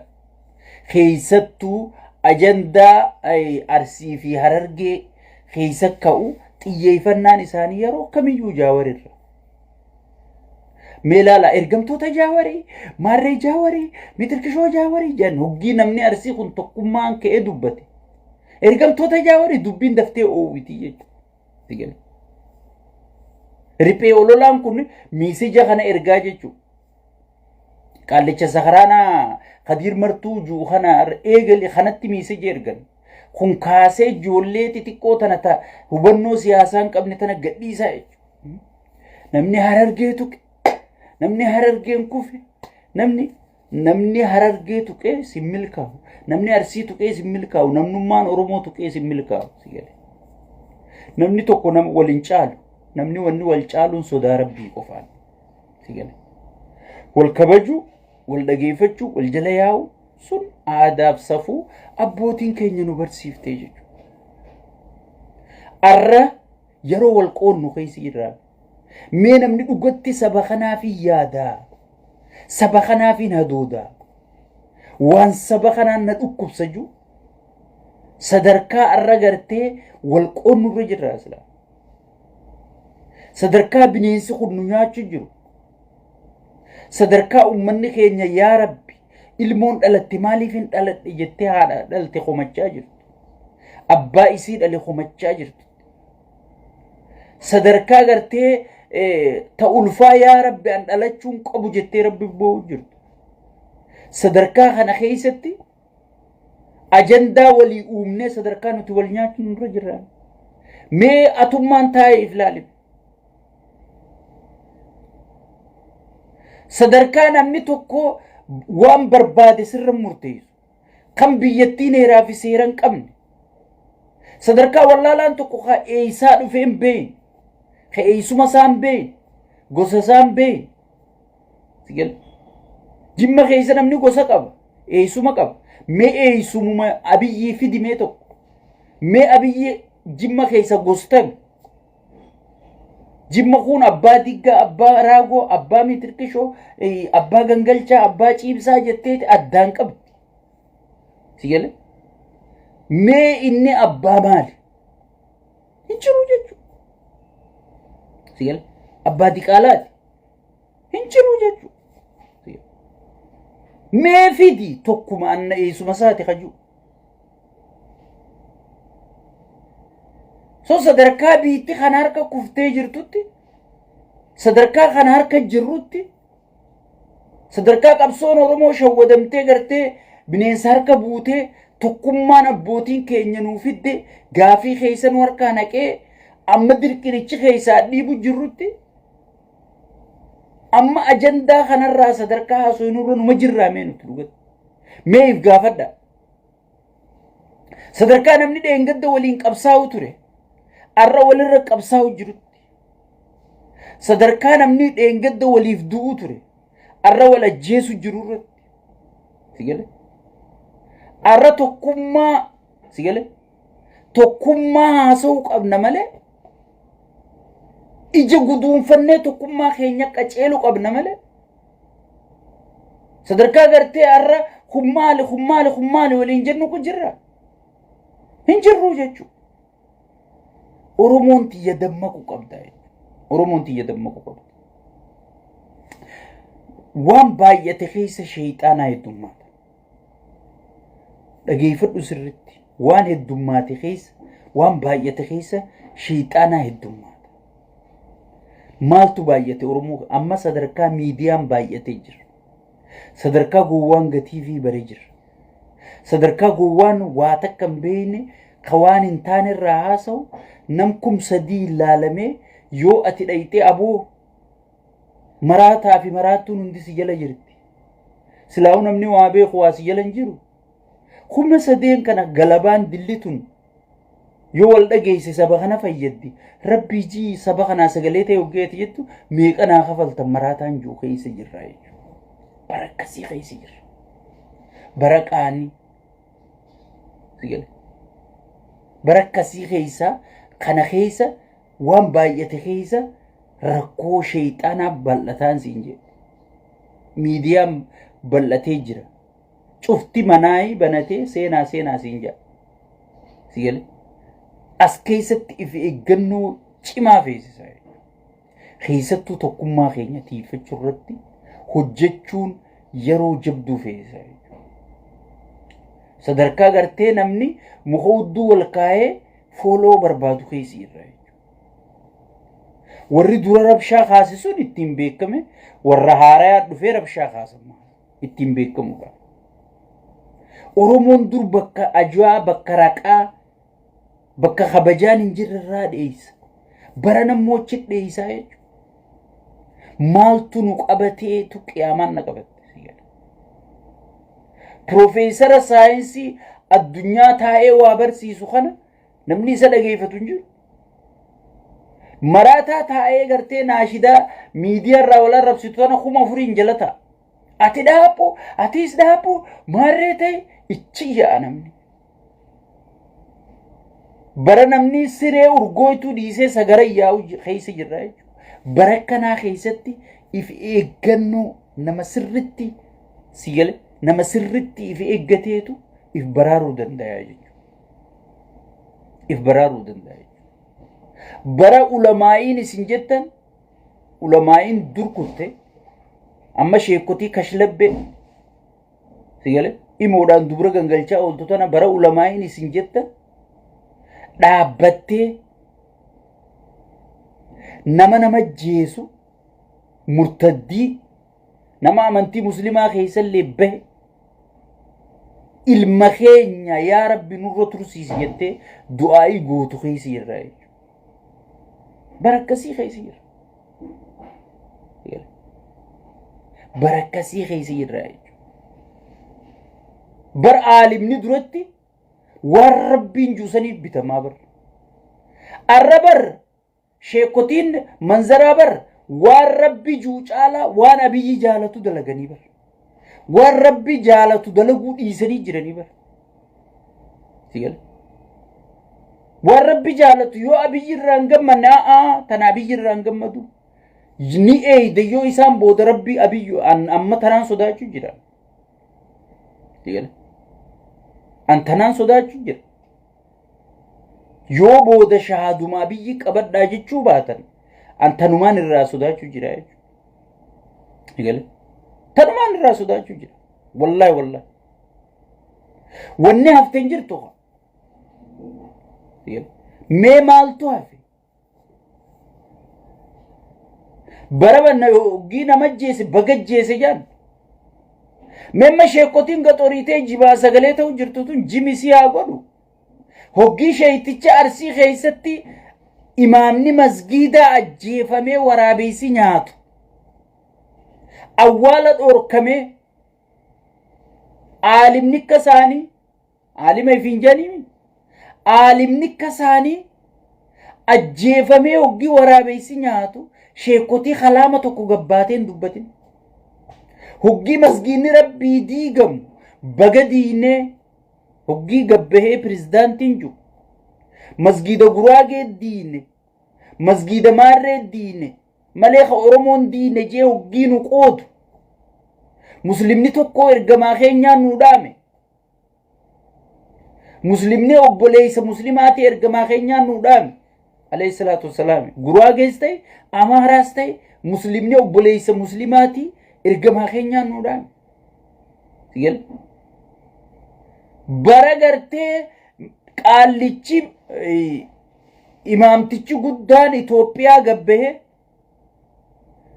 Keessattuu ajandaa Arsii fi Harargee keessa ka'u xiyyeeffannaan isaanii yeroo kamiyyuu Jaawarirra. Mee ilaala, ergamtoota Jaawarii, maarree Jaawarii, mitirkishoo Jaawarii jedhan hoggii namni Arsii kun tokkummaan ka'ee dubbate. Ergamtoota Jaawarii dubbiin daftee oowwitii jechuudha. Riphee ololaan kun miisija kana ergaa jechuudha. Qaallicha sakaraanaa Kadiir Martuu jiru kana eegali kanatti miisija ergan. Kun kaasee ijoollee xixiqqoo tana ta hubannoo siyaasaa hin qabne tana gadhiisaa jechuudha. Namni Harargee tuqe, namni Harargeen kufe, namni Harargee tuqee si milkaa'u, namni Arsii tuqee si milkaa'u, namnummaan Oromoo tuqee si milkaa'u. Si gale. Namni tokko nama wal hin caalu, namni wanni wal caaluun sodaa Rabbii qofaan. Si gale. Wal kabajuu, wal dhageeffachuu, wal jala yaa'u sun aadaaf safuu abbootiin keenya nu barsiiftee jechuudha. Arra yeroo wal qoonnu keessa jirra. Mee namni dhugatti saba kanaaf hin yaadaa. Saba kanaaf hin hadoodaa. Waan saba kanaan na dhukkubsa jiru sadarkaa arra gartee wal qoonnu irra jirra silaa. Sadarkaa bineensi kun nu nyaachuu jiru. Sadarkaa uummanni keenya yaa Rabbi ilmoon dhalatte maaliif hin dhaladhe jettee haadha dhalte komachaa jirtu. Abbaa isii dhale komachaa jirtu. Sadarkaa gartee ta ulfaa yaa Rabbi an dhalachuun qabu jettee Rabbi boo'u jirtu. Sadarkaa kana keessatti ajandaa walii uumnee sadarkaa nuti wal nyaachuun nurra jirra. Mee atummaan taa'ee if ilaali. Sadarkaa namni tokko waan barbaade sirra murteessu. Kan biyyattiin heeraa fi seera hin qabne. Sadarkaa wallaalaan tokko ka eessaa dhufee hin beekne. Ka eessuma isaa hin beekne. Gosa isaa hin beekne. Jimma keessa namni gosa qaba. Eessuma qaba. Mee eeysumuma Abiyyii fidi mee tokko. Mee Abiyyii Jimma keessa gostan. Jimma kun abbaa diggaa, abbaa raagoo, abbaa mitirkishoo, abbaa gangalchaa, abbaa ciibsaa jetteeti addaan qabdi. Si galee? Mee inni abbaa maali? Hin jiru jechuudha. Si galee? Abbaa diqaalaati. Hin jiru jechuudha. Mee fidi tokkuma anna eessuma isaati kajuu. So sadarkaa biitti kana harka kuftee jirtutti, sadarkaa kana harka jirrutti, sadarkaa qabsoon Oromoo shawwadamtee gartee bineensa harka buutee, tokkummaan abbootiin keenya nuu fidde gaafii keessa nu harkaa naqee amma dirqinichi keessaa dhiibu jirrutti, amma ajandaa kanarraa sadarkaa haasofnurra numa jirraa? Mee nuti dhugatti mee if gaafadha. Sadarkaa namni dheengadda waliin qabsaa'u ture arra walirra qabsaa'u jirutti, sadarkaa namni dheengadda waliif du'u ture arra wal ajjeesu jiru irratti, si gale, arra tokkummaa, si gale, tokkummaa haasa'uu qabna malee, ija guduunfannee tokkummaa keenya qaceelu qabna malee, sadarkaa gartee har'a kun maali, kun maali, kun maali waliin jennu kun jirra hin jirru jechuudha. Oromoon tiyya dammaquu qabda jechuudha. Oromoon tiyya dammaquu qabda. Waan baay'ate keessa sheeyxaanaa heddummaata. Dhageeffadhu sirritti. Waan heddummaate keessa, waan baay'ate keessa sheeyxaanaa heddummaata. Maaltu baay'ate Oromoo? Amma sadarkaa miidiyaan baay'atee jira. Sadarkaa gowwaan gatii fi baree jira. Sadarkaa gowwaan waa takka hin beekne ka waan hin taane irraa haasa'u nam 3000 ilaalamee, yoo ati dhayxee aboo maraataa fi maraattuun hundi si jala jirti. Silaa'uu namni waa beeku waa si jala hin jiru. 3000 kana galabaan dillitun yoo wal dhageesse saba kana fayyaddi. Rabbii jii saba kanaa sagalee ta'e hoggeeti jettu meeqa naa kafaltan maraataan jiru keessa jirra jechuudha. Bara akkasii keessa jirra. Bara qaanii. Bara akkasii keessa kana keessa waan baay'ate keessa rakkoo sheeyxaanaa bal'ataan siin jedhe. Miidiyaan bal'atee jira. Cufti manaayii banatee seenaa seenaa siin jedha. Si gale? As keessatti if eeggannoo cimaa feesisa. Keessattuu tokkummaa keenya tiifachuu irratti hojjechuun yeroo jabduu feesisa. Sadarkaa gartee namni muka hudduu wal kaa'ee fooloo barbaadu keessi irra. Warri dura rabshaa kaasisuun ittiin beekame warra haarayaa dhufee rabshaa kaasan ittiin beekamudha. Oromoon dur bakka ajaa, bakka raqaa, bakka kabajaan hin jirre irraa dheessa. Bara nammoo achi dheessaa jechuudha. Maaltu nu qabateetu qiyaamaan na qabatte? Piroofeesara saayinsii addunyaa taa'ee waa barsiisu kana namni isa dhageeffatu hin jiru. Maraataa taa'ee gartee naashidaa miidiyaa irraa wal arrabsitu tana 4000n jala ta'a. Ati dhaabbu, atis dhaabbu, maarree ta'e ichi yaa'a namni. Bara namni siree urgooytuu dhiisee sagara yaa'u keessa jirra jechuudha. Bara kanaa keessatti if eeggannoo nama sirritti si gale, nama sirritti if eeggateetu if baraaruu danda'a jechuudha. If baraaruu danda'a jechuudha. Bara ulamaa'iin isin jettan ulamaa'iin dur kutte amma sheekotii kashlabbee si gale imoodhaan dubra gangalchaa ooltu tana, bara ulamaa'iin isin jettan dhaabbattee nama nama jeesu, murtaddii, nama amantii muslimaa keessallee bahe, ilma keenya yaa rabbi nurra tursiisi jettee du'aa'ii gootu keessa jirra jechuudha. Bara akkasii keessa jirra. Bara akkasii keessa jirra jechuudha. Bara aalimni duratti waan rabbiin juusaniif bitamaa bara. Arra bar sheekotiin manzaraa bar waan rabbi juu caalaa waan Abiyyi jaalatu dalaganii bar. Waan Rabbi jaalatu dalaguu dhiisanii jiranii bara. Si gala? Waan Rabbi jaalatu yoo Abiyyi irraa hin gammanne, a'aa, tana Abiyyi irraa hin gammadu. Ni eeyde yoo isaan booda Rabbi Abiyyu an amma tanaan sodaachuu jira. Si gala? An tanaan sodaachuu jira. Yoo booda shahaaduma Abiyyi qabadhaa jechuu baatan, an tanumaan irraa sodaachuu jira jechuudha. Si gala? Tanumaan irraa sodaachuu jira. Wallaahi, wallaahi. Wanni hafte hin jirtu. Mee maaltu hafe? Bara banna hoggii nama ajjeese baga ajjeese jaan. Meemma sheekotiin gaxoriitee jibaa sagalee ta'u jirtu tun jimi si haa godhu. Hoggii sheeyticha Arsii keessatti imaamni masgiidaa ajjeefamee waraabessi nyaatu. Awwaala dhorkamee aalimni akka isaanii aalima ifiin jedhanii aalimni akka isaanii ajjeefamee hoggii waraabessi nyaatu sheekotii kalaama tokko gabbaatee hin dubbatin. Hoggii masgiinni Rabbii diigamu baga diinee hoggii gabbahee pirezidaantiin jiru masgiida Guraagee diine, masgiida Maarree diine malee ka Oromoon diine jee hoggii nu qoodu, muslimni tokko ergamaa keenyaan nu dhaame, muslimni obboleessa muslimaati ergamaa keenyaan nu dhaame alayhi salaatu wassalaam. Guraagees ta'e, Amaaraas ta'e, muslimni obboleessa muslimaati ergamaa keenyaan nu dhaame. Sigel bara gartee qaallichi imaamtichi guddaan Itoophiyaa gabbahee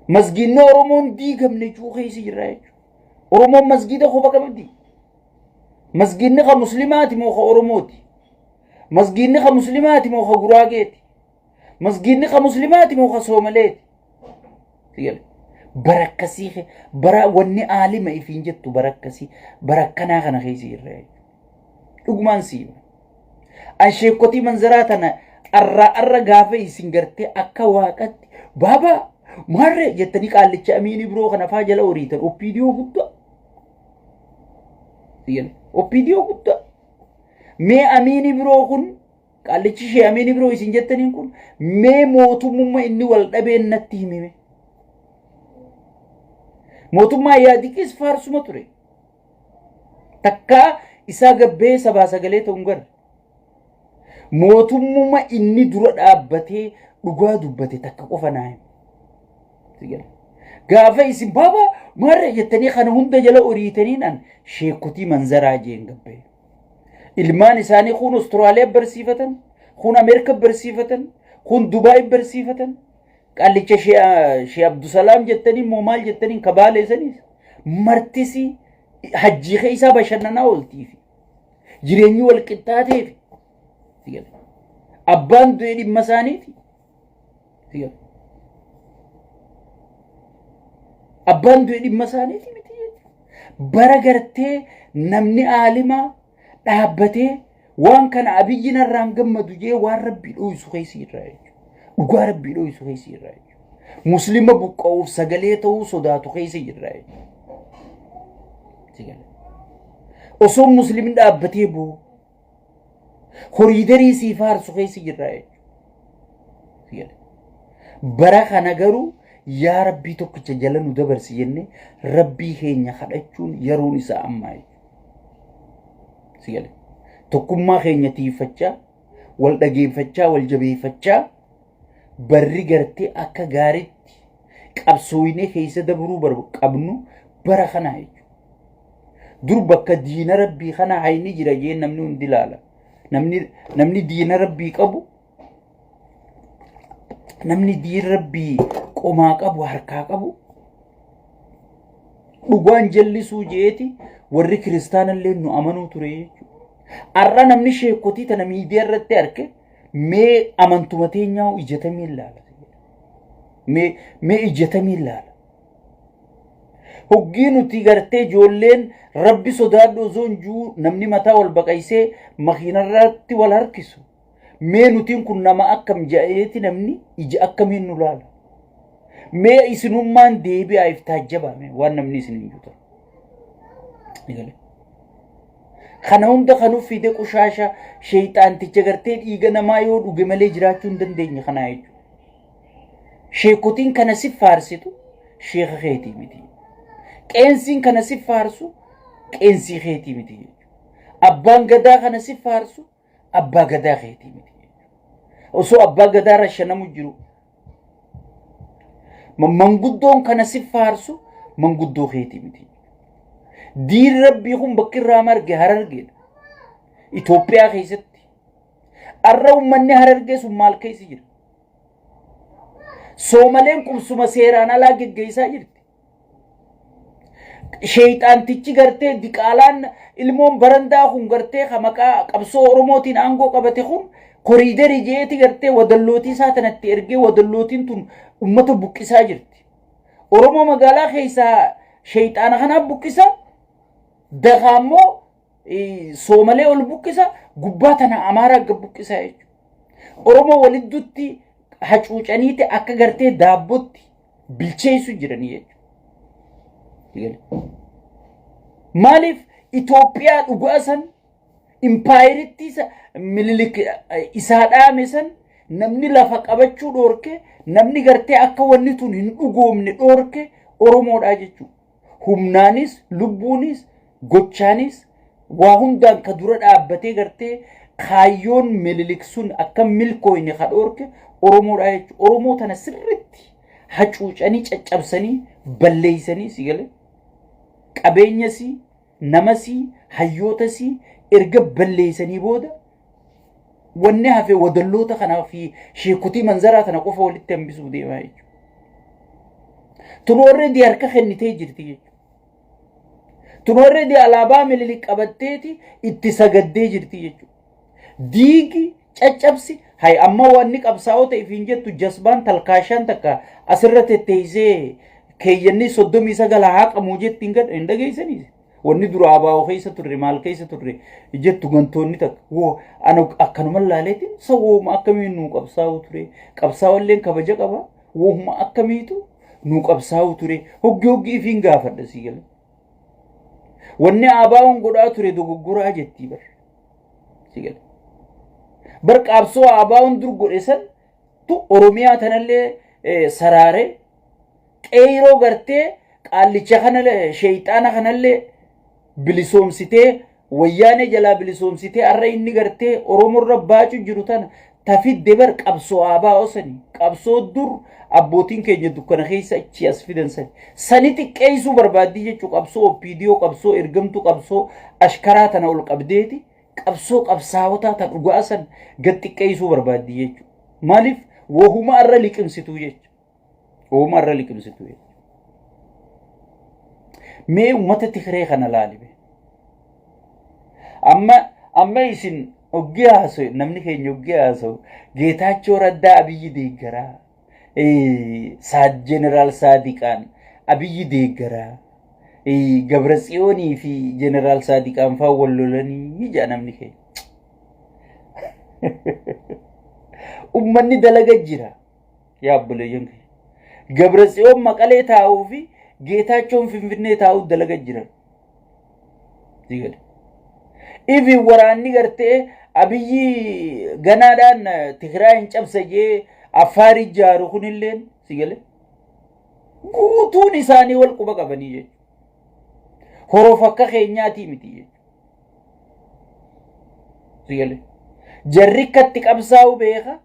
masgiidni Oromoon diigamne juu keessa jirra jechuudha. Oromoon masgiida kopha qabdi. Masgiidni ka muslimaati moo ka Oromooti? Masgiidni ka muslimaati moo ka Guraageeti? Masgiidni ka muslimaati moo ka Soomaleeti? Bara akkasii, bara wanni aalima ifiin jettu, bara akkasii, bara akkanaa kana keessa jirra jechuudha. Dhugumaan siima. An sheekotii manzaraa tana arraa arra gaafa isin gartee akka waaqatti baabaa maarree jettanii qaallicha Amiinii biroo kana faa jala horiitan OPDO guddaa. OPDO guddaa. Mee Amiinii biroo kun, qaallichi ishee Amiinii biroo isin jettaniin kun, mee mootummummaa inni wal dhabeen natti himime. Mootummaa yaadiqis faarsuma ture. Takkaa isaa gabbee sabaa sagalee ta'uun gara. Mootummuma inni dura dhaabbatee dhugaa dubbate takka qofa naa hima. Gaafa isin baaba maarree jettanii kana hunda jala oriitaniin an sheekotii manzaraa jeen gabbee. Ilmaan isaanii kun Ostiraaliyaa barsiifatan, kun Ameerikaa barsiifatan, kun Dubaay barsiifatan. Qaallicha Shee Abdusalaam jettanii immoo maal jettanii kabaaleessaniis martisi hajjii keessaa bashannanaa ooltiifi jireenyi wal qixxaateef abbaan du'e dhimma isaaniiti. Abbaan du'e dhimma isaaniiti miti. Bara gartee namni aalimaa dhaabbatee waan kana Abiyyi narraan gammadu jee waan Rabbii dho'isu keessi irraa jechuudha. Dhugaa Rabbii dho'isu keessi irraa jechuudha. Muslima buqqa'uuf sagalee ta'uu sodaatu keessa jirra jechuudha. Osoo muslimni dhaabbatee boo horiidarii sii faarsu keessa jirra jechuudha. Bara kana garuu yaa Rabbii tokkicha jala nu dabarsi jennee Rabbii keenya kadhachuun yeroon isaa ammaa jechuudha. Si gale. Tokkummaa keenya tiiffachaa, wal dhageeffachaa, wal jabeeffachaa, barri gartee akka gaariitti qabsooyinee keessa dabruu qabnu bara kanaa jechuudha. Dur bakka diina Rabbii kana hayni jira jee namni hundi ilaala. Namni diina Rabbii qabu, namni diina Rabbii qomaa qabu, harkaa qabu, dhugaan jallisuu jeeti warri kiristaanallee nu amanuu ture jechuudha. Har'a namni sheekotii tana miidiyaa irratti arge mee amantuma teenyaa ijatamii ilaala. Mee ijatamii ilaala. Hoggii nuti gartee ijoolleen Rabbi sodaadhu osoo hin jiru namni mataa wal baqaysee makiinarratti wal harkisu. Mee nutiin kun nama akkam jedheeti namni ija akkamiin nu laala? Mee isinummaan deebi'aa if taajjabaa mee waan namni isin hin juutan. Eegale. Kana hunda kan fide qushaasha sheeyxaanticha gartee dhiiga namaa yoo dhuge malee jiraachuu hin dandeenye kanaa jechuudha. Sheekotiin kana si faarsitu sheeka keetii miti. Qeensiin kana si faarsu qeensii keetii miti jechuudha. Abbaan gadaa kana si faarsu abbaa gadaa keetii miti jechuudha. Osoo abbaa gadaa rashanamu jiru manguddoon kana si faarsu manguddoo keetii miti. Diin rabbii kun bakki irraa marge Harargeedha. Itoophiyaa keessatti. Arra uummanni Harargee sun maal keessa jira? Soomaleen qubsuma seeraan alaa geggeessaa jirti. Sheeyxaantichi gartee diqaalaan ilmoon barandaa kun gartee ka maqaa qabsoo Oromootiin aangoo qabate kun koriidarii jeeti gartee wadallootii isaa tanatti ergee wadallootiin tun ummata buqqisaa jirti. Oromoo magaalaa keessaa sheeyxaana kanaa buqqisa, dakaa immoo Soomalee ol buqqisa, gubbaa tana Amaaraa gad buqqisa jechuudha. Oromoo walidduutti hacuucaniiti akka gartee daabbootti bilcheessu jiranii jechuudha. Maaliif Itoophiyaa dhugaa san impaayiritti Minilik isaa dhaame san namni lafa qabachuu dhoorke, namni gartee akka wanni tun hin dhugoomne dhoorke Oromoodhaa jechuudha. Humnaanis, lubbuunis, gochaanis waa hundaan ka dura dhaabbatee gartee kaayyoon Minilik sun akka milkooyne ka dhoorke Oromoodhaa jechuudha. Oromoo tana sirritti hacuucanii, caccabsanii, balleeysanii, si galee, qabeenyasii, namasii, hayyootasii erga balleeysanii booda wanni hafe wadalloota kanaa fi sheekotii manzaraa tana qofa walitti hambisuu deemaa jechuudha. Tun already harka kennitee jirti jechuudha. Tun already alaabaa Minilik qabatteeti itti sagaddee jirti jechuudha. Diigi, caccabsi, hay amma wanni qabsaa'ota ifiin jettu jasbaan talkaashaan takka asirra tetteessee keeyyanni 39 haa qabuu jetti hin dhageessanii. Wanni dura abaa'oo keessa turre, maal keessa turre jettu gantoonni takka. Woo, ana akkanuma laaleetiin sawooma akkamiin nuu qabsaa'u ture? Qabsaa'olleen kabaja qaba. Wooma akkamiitu nuu qabsaa'u ture? Hoggi hoggi ifiin gaafadha, sii gala. Wanni abaa'oon godhaa ture dogoggoraa jettii bar. Sii gala. Bar qabsoo abaa'oon dur godhe san tu Oromiyaa tanallee saraaree qeyroo gartee qaallicha kanallee, sheeyxaana kanallee bilisoomsitee, wayyaanee jalaa bilisoomsitee, har'a inni gartee Oromoorra baacu jiru tana tafidde bar qabsoo abaa'oo sani, qabsoo dur abbootiin keenya dukkana keessa achi as fidan sani sani xiqqeessuu barbaaddii jechuu. Qabsoo OPDO, qabsoo ergamtuu, qabsoo ashkaraa tana ol qabdeeti qabsoo qabsaawotaa tan dhugaa san gad xiqqeessuu barbaaddii jechuu. Maaliif? Wahuma irra liqimsituu jechuudha. Wahuma irra liqimsituu jechuudha. Mee uummata Tigree kana laali. Amma isin oggii haasa'u, namni keenya oggii haasa'u, Geetaachoo Raddaa Abiyyi deeggaraa, Jeneraal Saadiqaan Abiyyi deeggaraa, Gabra Tsiyoonii fi Jeneraal Saadiqaan fa'aa wal lolanii jedha namni keenya. Uummanni dalaga jira. Yaa obboleeyyan keenya. Gabra Tsiyoon Maqalee taa'uu fi Geetaachoon Finfinnee taa'uu dalaga jiran. Ifi waraanni gartee Abiyyi ganaadhaan Tigraay hin cabsa jee Affaar ijaaru kunilleen, si galee, guutuun isaanii wal quba qabanii jechuudha. Horof akka keenyaatii miti jechuudha. Si galee, jarri akkatti qabsaa'u beeka,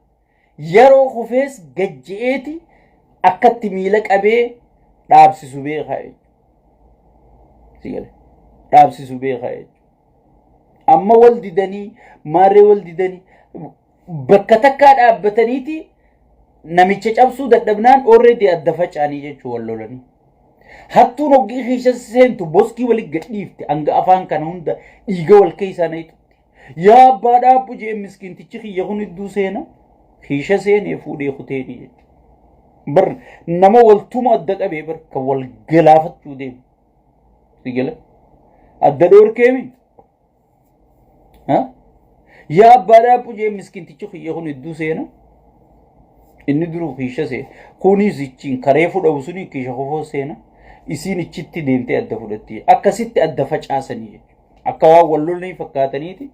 yeroo kufees gajje'eeti akkatti miila qabee dhaabsisu beeka jechuudha. Si galee, dhaabsisu beeka jechuudha. Amma wal didanii maarree wal didanii bakka takkaa dhaabbataniiti namicha cabsuu dadhabnaan already adda faca'anii jechuu wal lolanii. Hattuun hoggii keessa seentu boskii walitti gadhiifte hanga afaan kana hunda dhiiga wal keessaa nayitutti. Yaa abbaa dhaabbu jee miskiintichi kiyya kun idduu seena kiisha seenee fuudhee kuteeni jechuudha. Bar nama waltuma adda qabee bar kan wal galaafachuu deemu. Sigala adda dhoorkeemi. Yaa abbaa dhaabbu jee miskiintichi kiyya kun idduu seena. Inni duruu kiisha seena. Kunis ichiin karee fudhabu suni kiisha kofoo seena. Isiin ichitti deemtee adda fudhatti. Akkasitti adda facaasanii jechuudha. Akka waan wal lolanii fakkaataniiti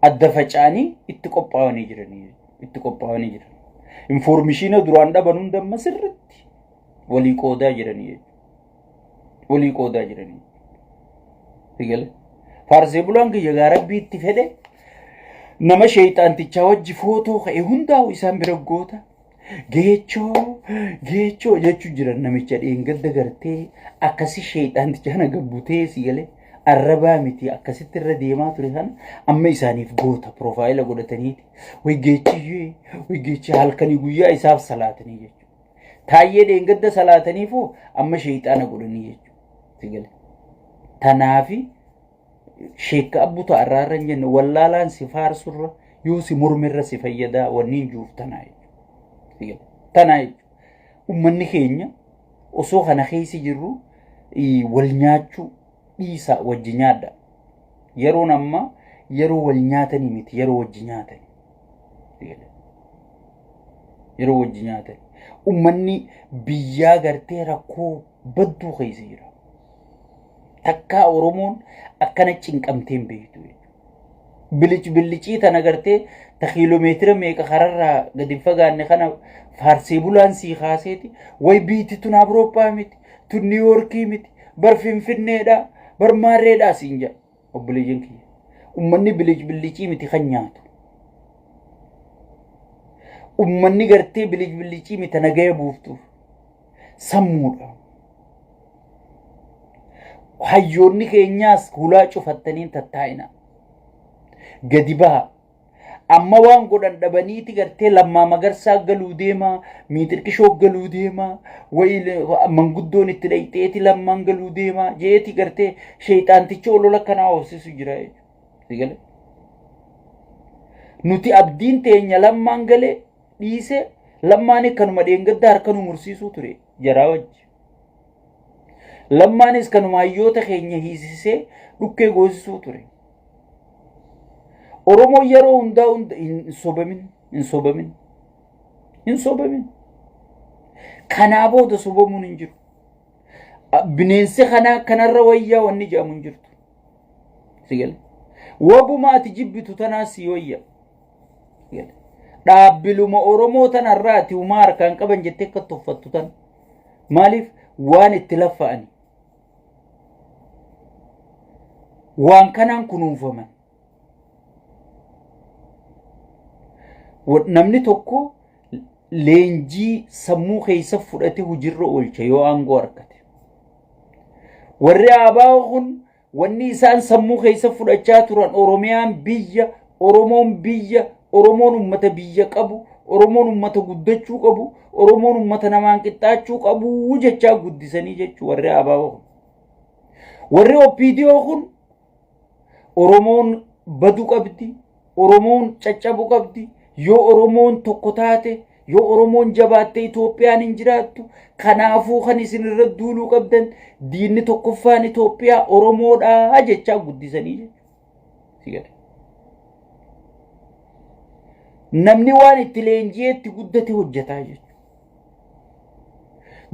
adda faca'anii itti qophaa'anii jiranii itti qophaa'anii jiran. Infoormishiina duraan dhaban hunda amma sirriitti walii qoodaa jiranii jechuudha. Walii qoodaa jiranii. Sigale. Faarsee bulaan kiyya gaa rabbii itti fedhe nama sheeyxaantichaa wajji footoo ka'e hundaa'u isaan bira goota. Geechoo geechoo jechuu jiran namicha dheengadda gartee akkasi sheeyxaantichaa na gabbutee sigale arrabaa miti akkasitti irra deemaa ture kana amma isaaniif goota piroofaayila godhataniiti. Way geechiyyee way geechi halkanii guyyaa isaaf salaatanii jechuudha. Taayyee dheengadda salaataniifoo amma sheeyxaana godhanii jechuudha. Sigale. Tanaafi sheekka abbu ta'a irraa irra hin jenne wallaalaan si faarsurra yoo si mormirra si fayyadaa wanni hin juuf tanaa jechuudha. Tanaa jechuudha. Uummanni keenya osoo kana keessa jirru wal nyaachuu dhiisaa wajji nyaadha. Yeroon ammaa yeroo wal nyaatanii miti yeroo wajji nyaatanii. Yeroo wajji nyaatanii. Uummanni biyyaa gartee rakkoo badduu keessa jira. Takkaa Oromoon akkana cinqamtee hin beektu jechuudha. Bilic billicii tana gartee ta kiiloomeetira meeqa kararraa gadi hin fagaanne kana faarsee bulaan sii kaaseeti way biitti tun Awurooppaa miti tun Niiwoorkii miti bar Finfinneedha bar Maarreedha siin jedha obboleeyyan kiyya. Ummanni bilic billicii miti kan nyaatu. Ummanni gartee bilic billicii miti nagaya buuftuuf. Sammuudha. Hayyoonni keenyaas hulaa cufattanii tattaa'ina. Gadi baha. Amma waan godhan dhabaniiti gartee lammaa magarsaa galuu deemaa, miixirqishoo galuu deemaa, wayi manguddoon itti dhayxeeti lammaan galuu deemaa jeeti gartee sheexaantichi olola kanaa oofsisu jira jechuudha. Nuti abdiin teenya lammaan galee dhiisee lammaan kanuma dheengadda harka nu mursiisuu ture jaraa wajji. Lammaanis kanuma hayyoota keenya hiisisee dhukkee goosisuu ture. Oromoon yeroo hundaa hunda hin sobamin, hin sobamin, hin sobamin. Kanaa booda sobamuun hin jiru. Bineensi kanaa kanarra wayyaa wanni jedhamu hin jirtu. Si gale. Wabuma ati jibbitu tanaa si wayya. Dhaabbiluma Oromoo tanarraa ati humaa harkaan qaban jettee akka tuffattu tan. Maaliif waan itti laffa'ani. Waan kanaan kunuunfaman. Namni tokko leenjii sammuu keessa fudhate hojiirra oolcha yoo aangoo argate. Warri ABO kun Wanni isaan sammuu keessa fudhachaa turan Oromiyaan biyya, Oromoon biyya, Oromoon ummata biyya qabu, Oromoon ummata guddachuu qabu, Oromoon ummata namaan qixxaachuu qabu jechaa guddisanii jechuu warri ABO kun. Warri OPDO kun Oromoon badu qabdi, Oromoon caccabu qabdi, yoo Oromoon tokko taate Yoo Oromoon jabaatte Itoophiyaan hin jiraattu. Kanaafuu kan isin irra duuluu qabdan diinni tokkoffaan Itoophiyaa Oromoodha jechaa guddisanii jechuudha. Namni waan itti leenji'ee itti guddate hojjetaa jechuudha.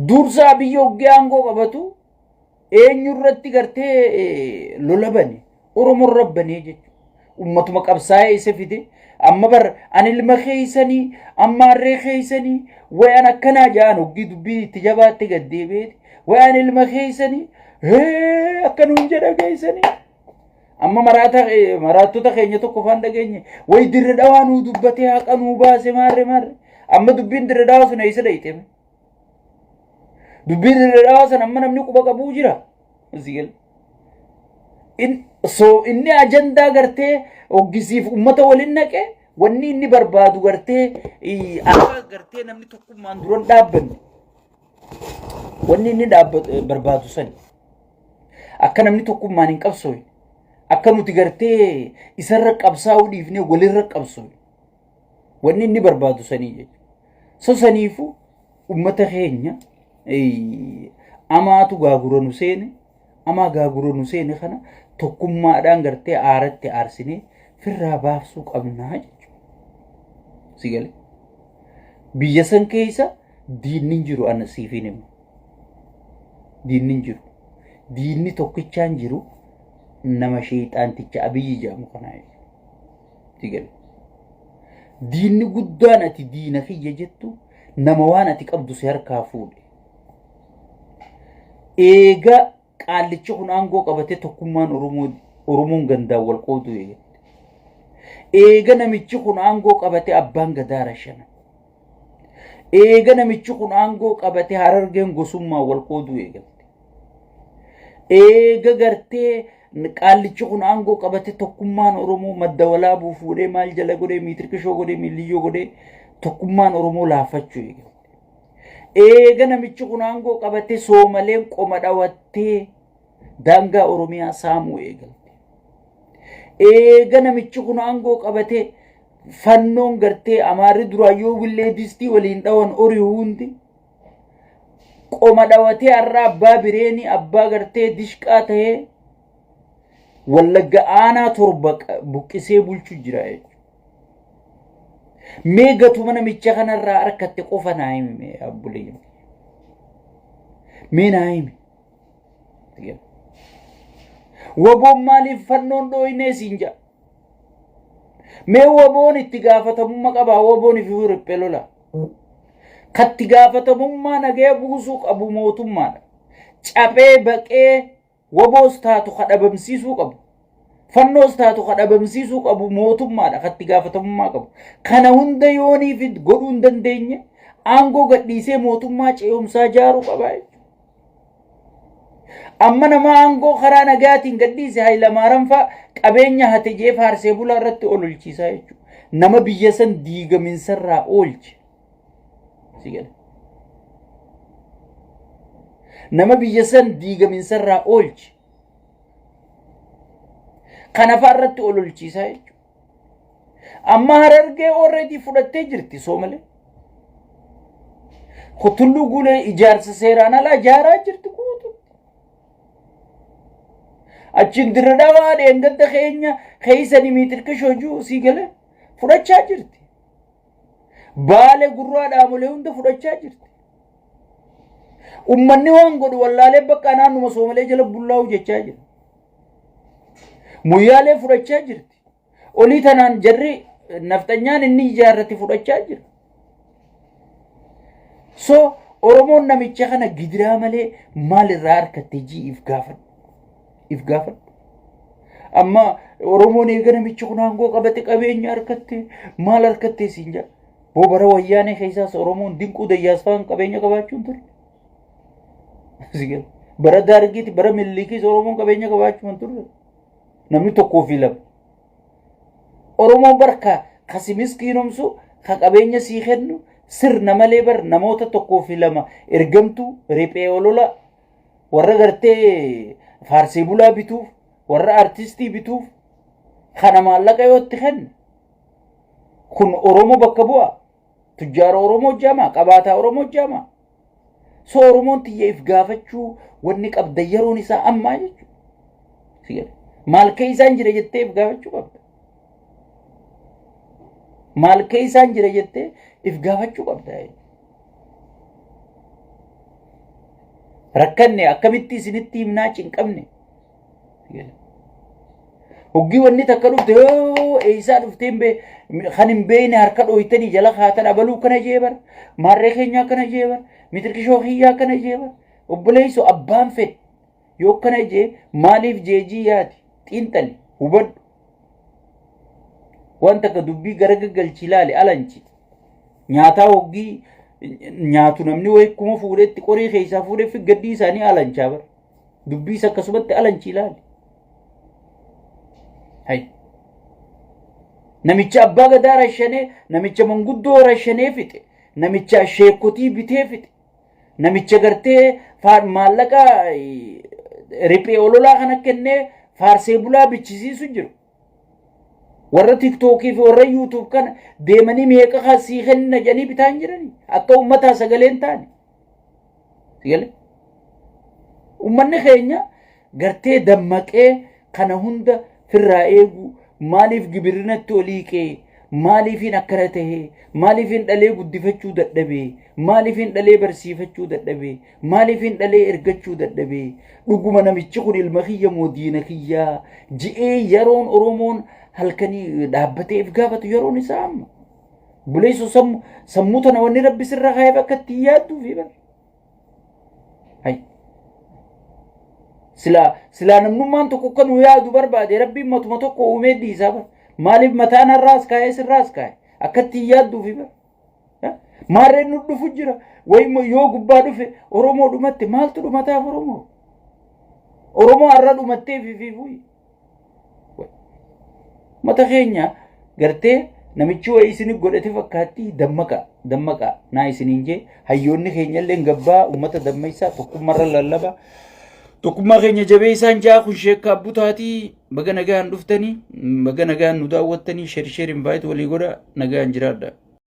Dursaa biyya hoggee aangoo qabatu eenyu irratti gartee lola bane Oromoo irra banee jechuudha. Ummatuma qabsaa'ee isa fide amma bar ani ilma keeysanii amma harree keeysanii way an akkanaa ja'an hoggii dubbii itti jabaatte gad deebi'eeti way an ilma keeysanii hee akka nuun jedha keeysanii amma maraata maraattota keenya tokko faan dhageenye way dirre dhawaa nuu dubbatee haqa nuu baase maarre maarre amma dubbiin dirre dhawaa sun eessa dhayxeme Dubbii dirree dhawaa sana amma namni quba qabuu jira. So inni ajandaa gartee hoggisiif ummata waliin naqe wanni inni barbaadu gartee akka gartee namni tokkummaan duran dhaabbanne wanni inni barbaadu sani akka namni tokkummaan hin qabsooyne akka nuti gartee isarra qabsaa'uu dhiifnee walirra qabsooyne wanni inni barbaadu sanii jechuudha. So saniifuu ummata keenya amaatu gaagura nu seene amaa gaagura nu seene kana tokkummaadhaan gartee aaratti aarsinee firraa baafsuu qabnaa jechuudha. Si galee biyya san keessa diinni hin jiru ana siif hin himu. Diinni hin jiru. Diinni tokkichaan jiru nama sheexaanticha Abiyyi jedhamu kanaa jechuudha. Sigale. Diinni guddaan ati diina kiyya jettu nama waan ati qabdu si harkaa fuudhe. Eega qaallichi kun aangoo qabatee tokkummaan Oromoo Oromoon gandaan wal qooduu eegalte. Eega namichi kun aangoo qabate abbaan gadaa rashana. Eega namichi kun aangoo qabate Harargeen gosummaan wal qooduu eegalte. Eega gartee qaallichi kun aangoo qabate tokkummaan Oromoo madda walaabuu fuudhee maal jala godhee miitirkishoo godhee miiliyyoo godhee tokkummaan Oromoo laaffachuu eegalte. Eega namichi kun aangoo qabate Soomaleen qoma dhawattee daangaa Oromiyaa saamuu eegalte. Eega namichi kun aangoo qabate fannoon gartee Amaarri duraan yoo willee distii waliin dhawan horii hundi qoma dhawatee har'a abbaa bireenii abbaa gartee dishqaa ta'ee Wallagga aanaa 7 buqqisee bulchu jira jechuudha. Mee gatuma namicha kanarraa harkatte qofa naa himi mee abbulee. Mee naa himi. Waboon maaliif fannoon dhooynee siin jedha. Mee waboon itti gaafatamummaa qabaa waboon fi riphee lola. Katti gaafatamummaa nagaya buusuu qabu mootummaadha. Caphee baqee Waboos taatu ka dhabamsiisuu qabu. Fannoos taatu ka dhabamsiisuu qabu mootummaadha ka itti gaafatamummaa qabu. Kana hunda yooniif godhuu hin dandeenye aangoo gadhiisee mootummaa ce'umsaa ijaaruu qaba jechuudha. Amma nama aangoo karaa nagaatiin gadhiise Hayilamaariyaam fa'a qabeenya hate jee faarsee bulaa irratti ololchiisaa jechuudha. Nama biyya san diigaminsarraa oolche. Si gala. Nama biyya san diigaminsarraa oolche. Kana fa'a irratti ololchiisaa jechuudha. Amma Harargee already fudhattee jirti Soomalee. Tulluu Guulee ijaarsa seeraan alaa ijaaraa jirti guutuutti. Achiin dirra dhawaa dheengadda keenya keessa Dimiitirkish hojii sii galee fudhachaa jirti. Baale gurraa dhaamolee hunda fudhachaa jirti. Ummanni waan godhu wallaalee bakka naannuma Soomalee jala bullaa'u jechaa jira. Muyyaalee fudhachaa jirti. Olii tanaan jarri nafxanyaan inni ijaarrate fudhachaa jira. So Oromoon namicha kana gidiraa malee maal irraa harkatte jii if gaafadhu. If gaafadhu. Amma Oromoon eega namichi kun aangoo qabate qabeenya harkatte maal harkatte siin jedha. Boo bara wayyaanee keessaas Oromoon dinquu dayyaas fa'aan qabeenya qabaachuu hin turre. Si gala. Bara Daargiiti bara Minilikiis Oromoon qabeenya qabaachuu hin turre. Namni tokkoo fi lama. Oromoon bar ka ka si miskiinomsu ka qabeenya sii kennu sirna malee bar namoota tokkoo fi lama ergamtuu riphee olola warra gartee faarsee bulaa bituuf warra artistii bituuf kana maallaqa yoo itti kenne kun Oromoo bakka bu'a. Tujjaara Oromoo jaamaa qabaataa Oromoo jaamaa. So Oromoon tiyya if gaafachuu wanni qabda yeroon isaa ammaa jechuudha. Maal keessaan jira jettee if gaafachuu qabda. Maal keessaan jira jettee if gaafachuu qabda. Rakkanne akkamitti isinitti himnaa cinqabne. Hoggii wanni takka dhufte yoo eessaa dhuftee hin bee kan hin beekne harka dhooytanii jala kaatan abaluu kana jee bar maarree keenyaa kana jee bar mitirkishoo kiyyaa kana jee bar obboleessoo abbaan fedhe yoo kana jee maaliif jeejii yaati xiinxali hubadhu waan takka dubbii gara gaggalchi ilaali alanchi nyaataa hoggii nyaatu namni wayi kuma fuudhetti qorii keessaa fuudhee fi gaddii isaanii alanchaa bara. Dubbiis akkasumatti alanchi ilaali. Hay. Namicha abbaa gadaa rashanee, namicha manguddoo rashanee fixe, namicha sheekotii bitee fixe, namicha gartee maallaqa riphee ololaa kana kennee faarsee bulaa bichisiisu jiru. Warra tiktookii fi warra yuutuub kana deemanii meeqa kan sii kenna jedhanii bitaan jirani akka uummataa sagalee hin taane. Sagalee. Uummanni keenya gartee dammaqee kana hunda firraa eegu maaliif gibirrinatti olii qee Maaliifin akkana tahe? Maaliifin dhalee guddifachuu dadhabe? Maaliifin dhalee barsiifachuu dadhabe? Maaliifin dhalee ergachuu dadhabe? Dhuguma namichi kun ilma kiyya moo diina kiyyaa? Ji'ee yeroon Oromoon halkanii dhaabbatee if gaafatu yeroon isaa amma. Buleessoo, sammuu tana wanni Rabbi sirra kaa'eef akka ittiin yaadduufi bara. Hay. Silaa namnummaan tokko akka nu yaadu barbaade, Rabbiin matuma tokko uumee dhiisaa bara. Maaliif mataan har'aas kaa'ee sirraas kaa'e? Akka ittiin yaadduufi bara. Maarreen nu dhufu jira. Wayi yoo gubbaa dhufe Oromoo dhumatte, maaltu dhumataaf Oromoo? Oromoo har'a dhumattee fi fuyi. Mata keenya gartee namichi wayii isin godhate fakkaatti. Dammaqa, dammaqa naa isiniin jee. Hayyoonni keenya illee gabbaa uummata dammeessaa, tokkummaarra lallaba. Tokkummaa keenya jabeessaan jaa. Kun sheekkaa butaatii. Baga nagaan dhuftanii, baga nagaan nu daawwattanii. Share, share, invite walii godha. Nagaan jiraadha.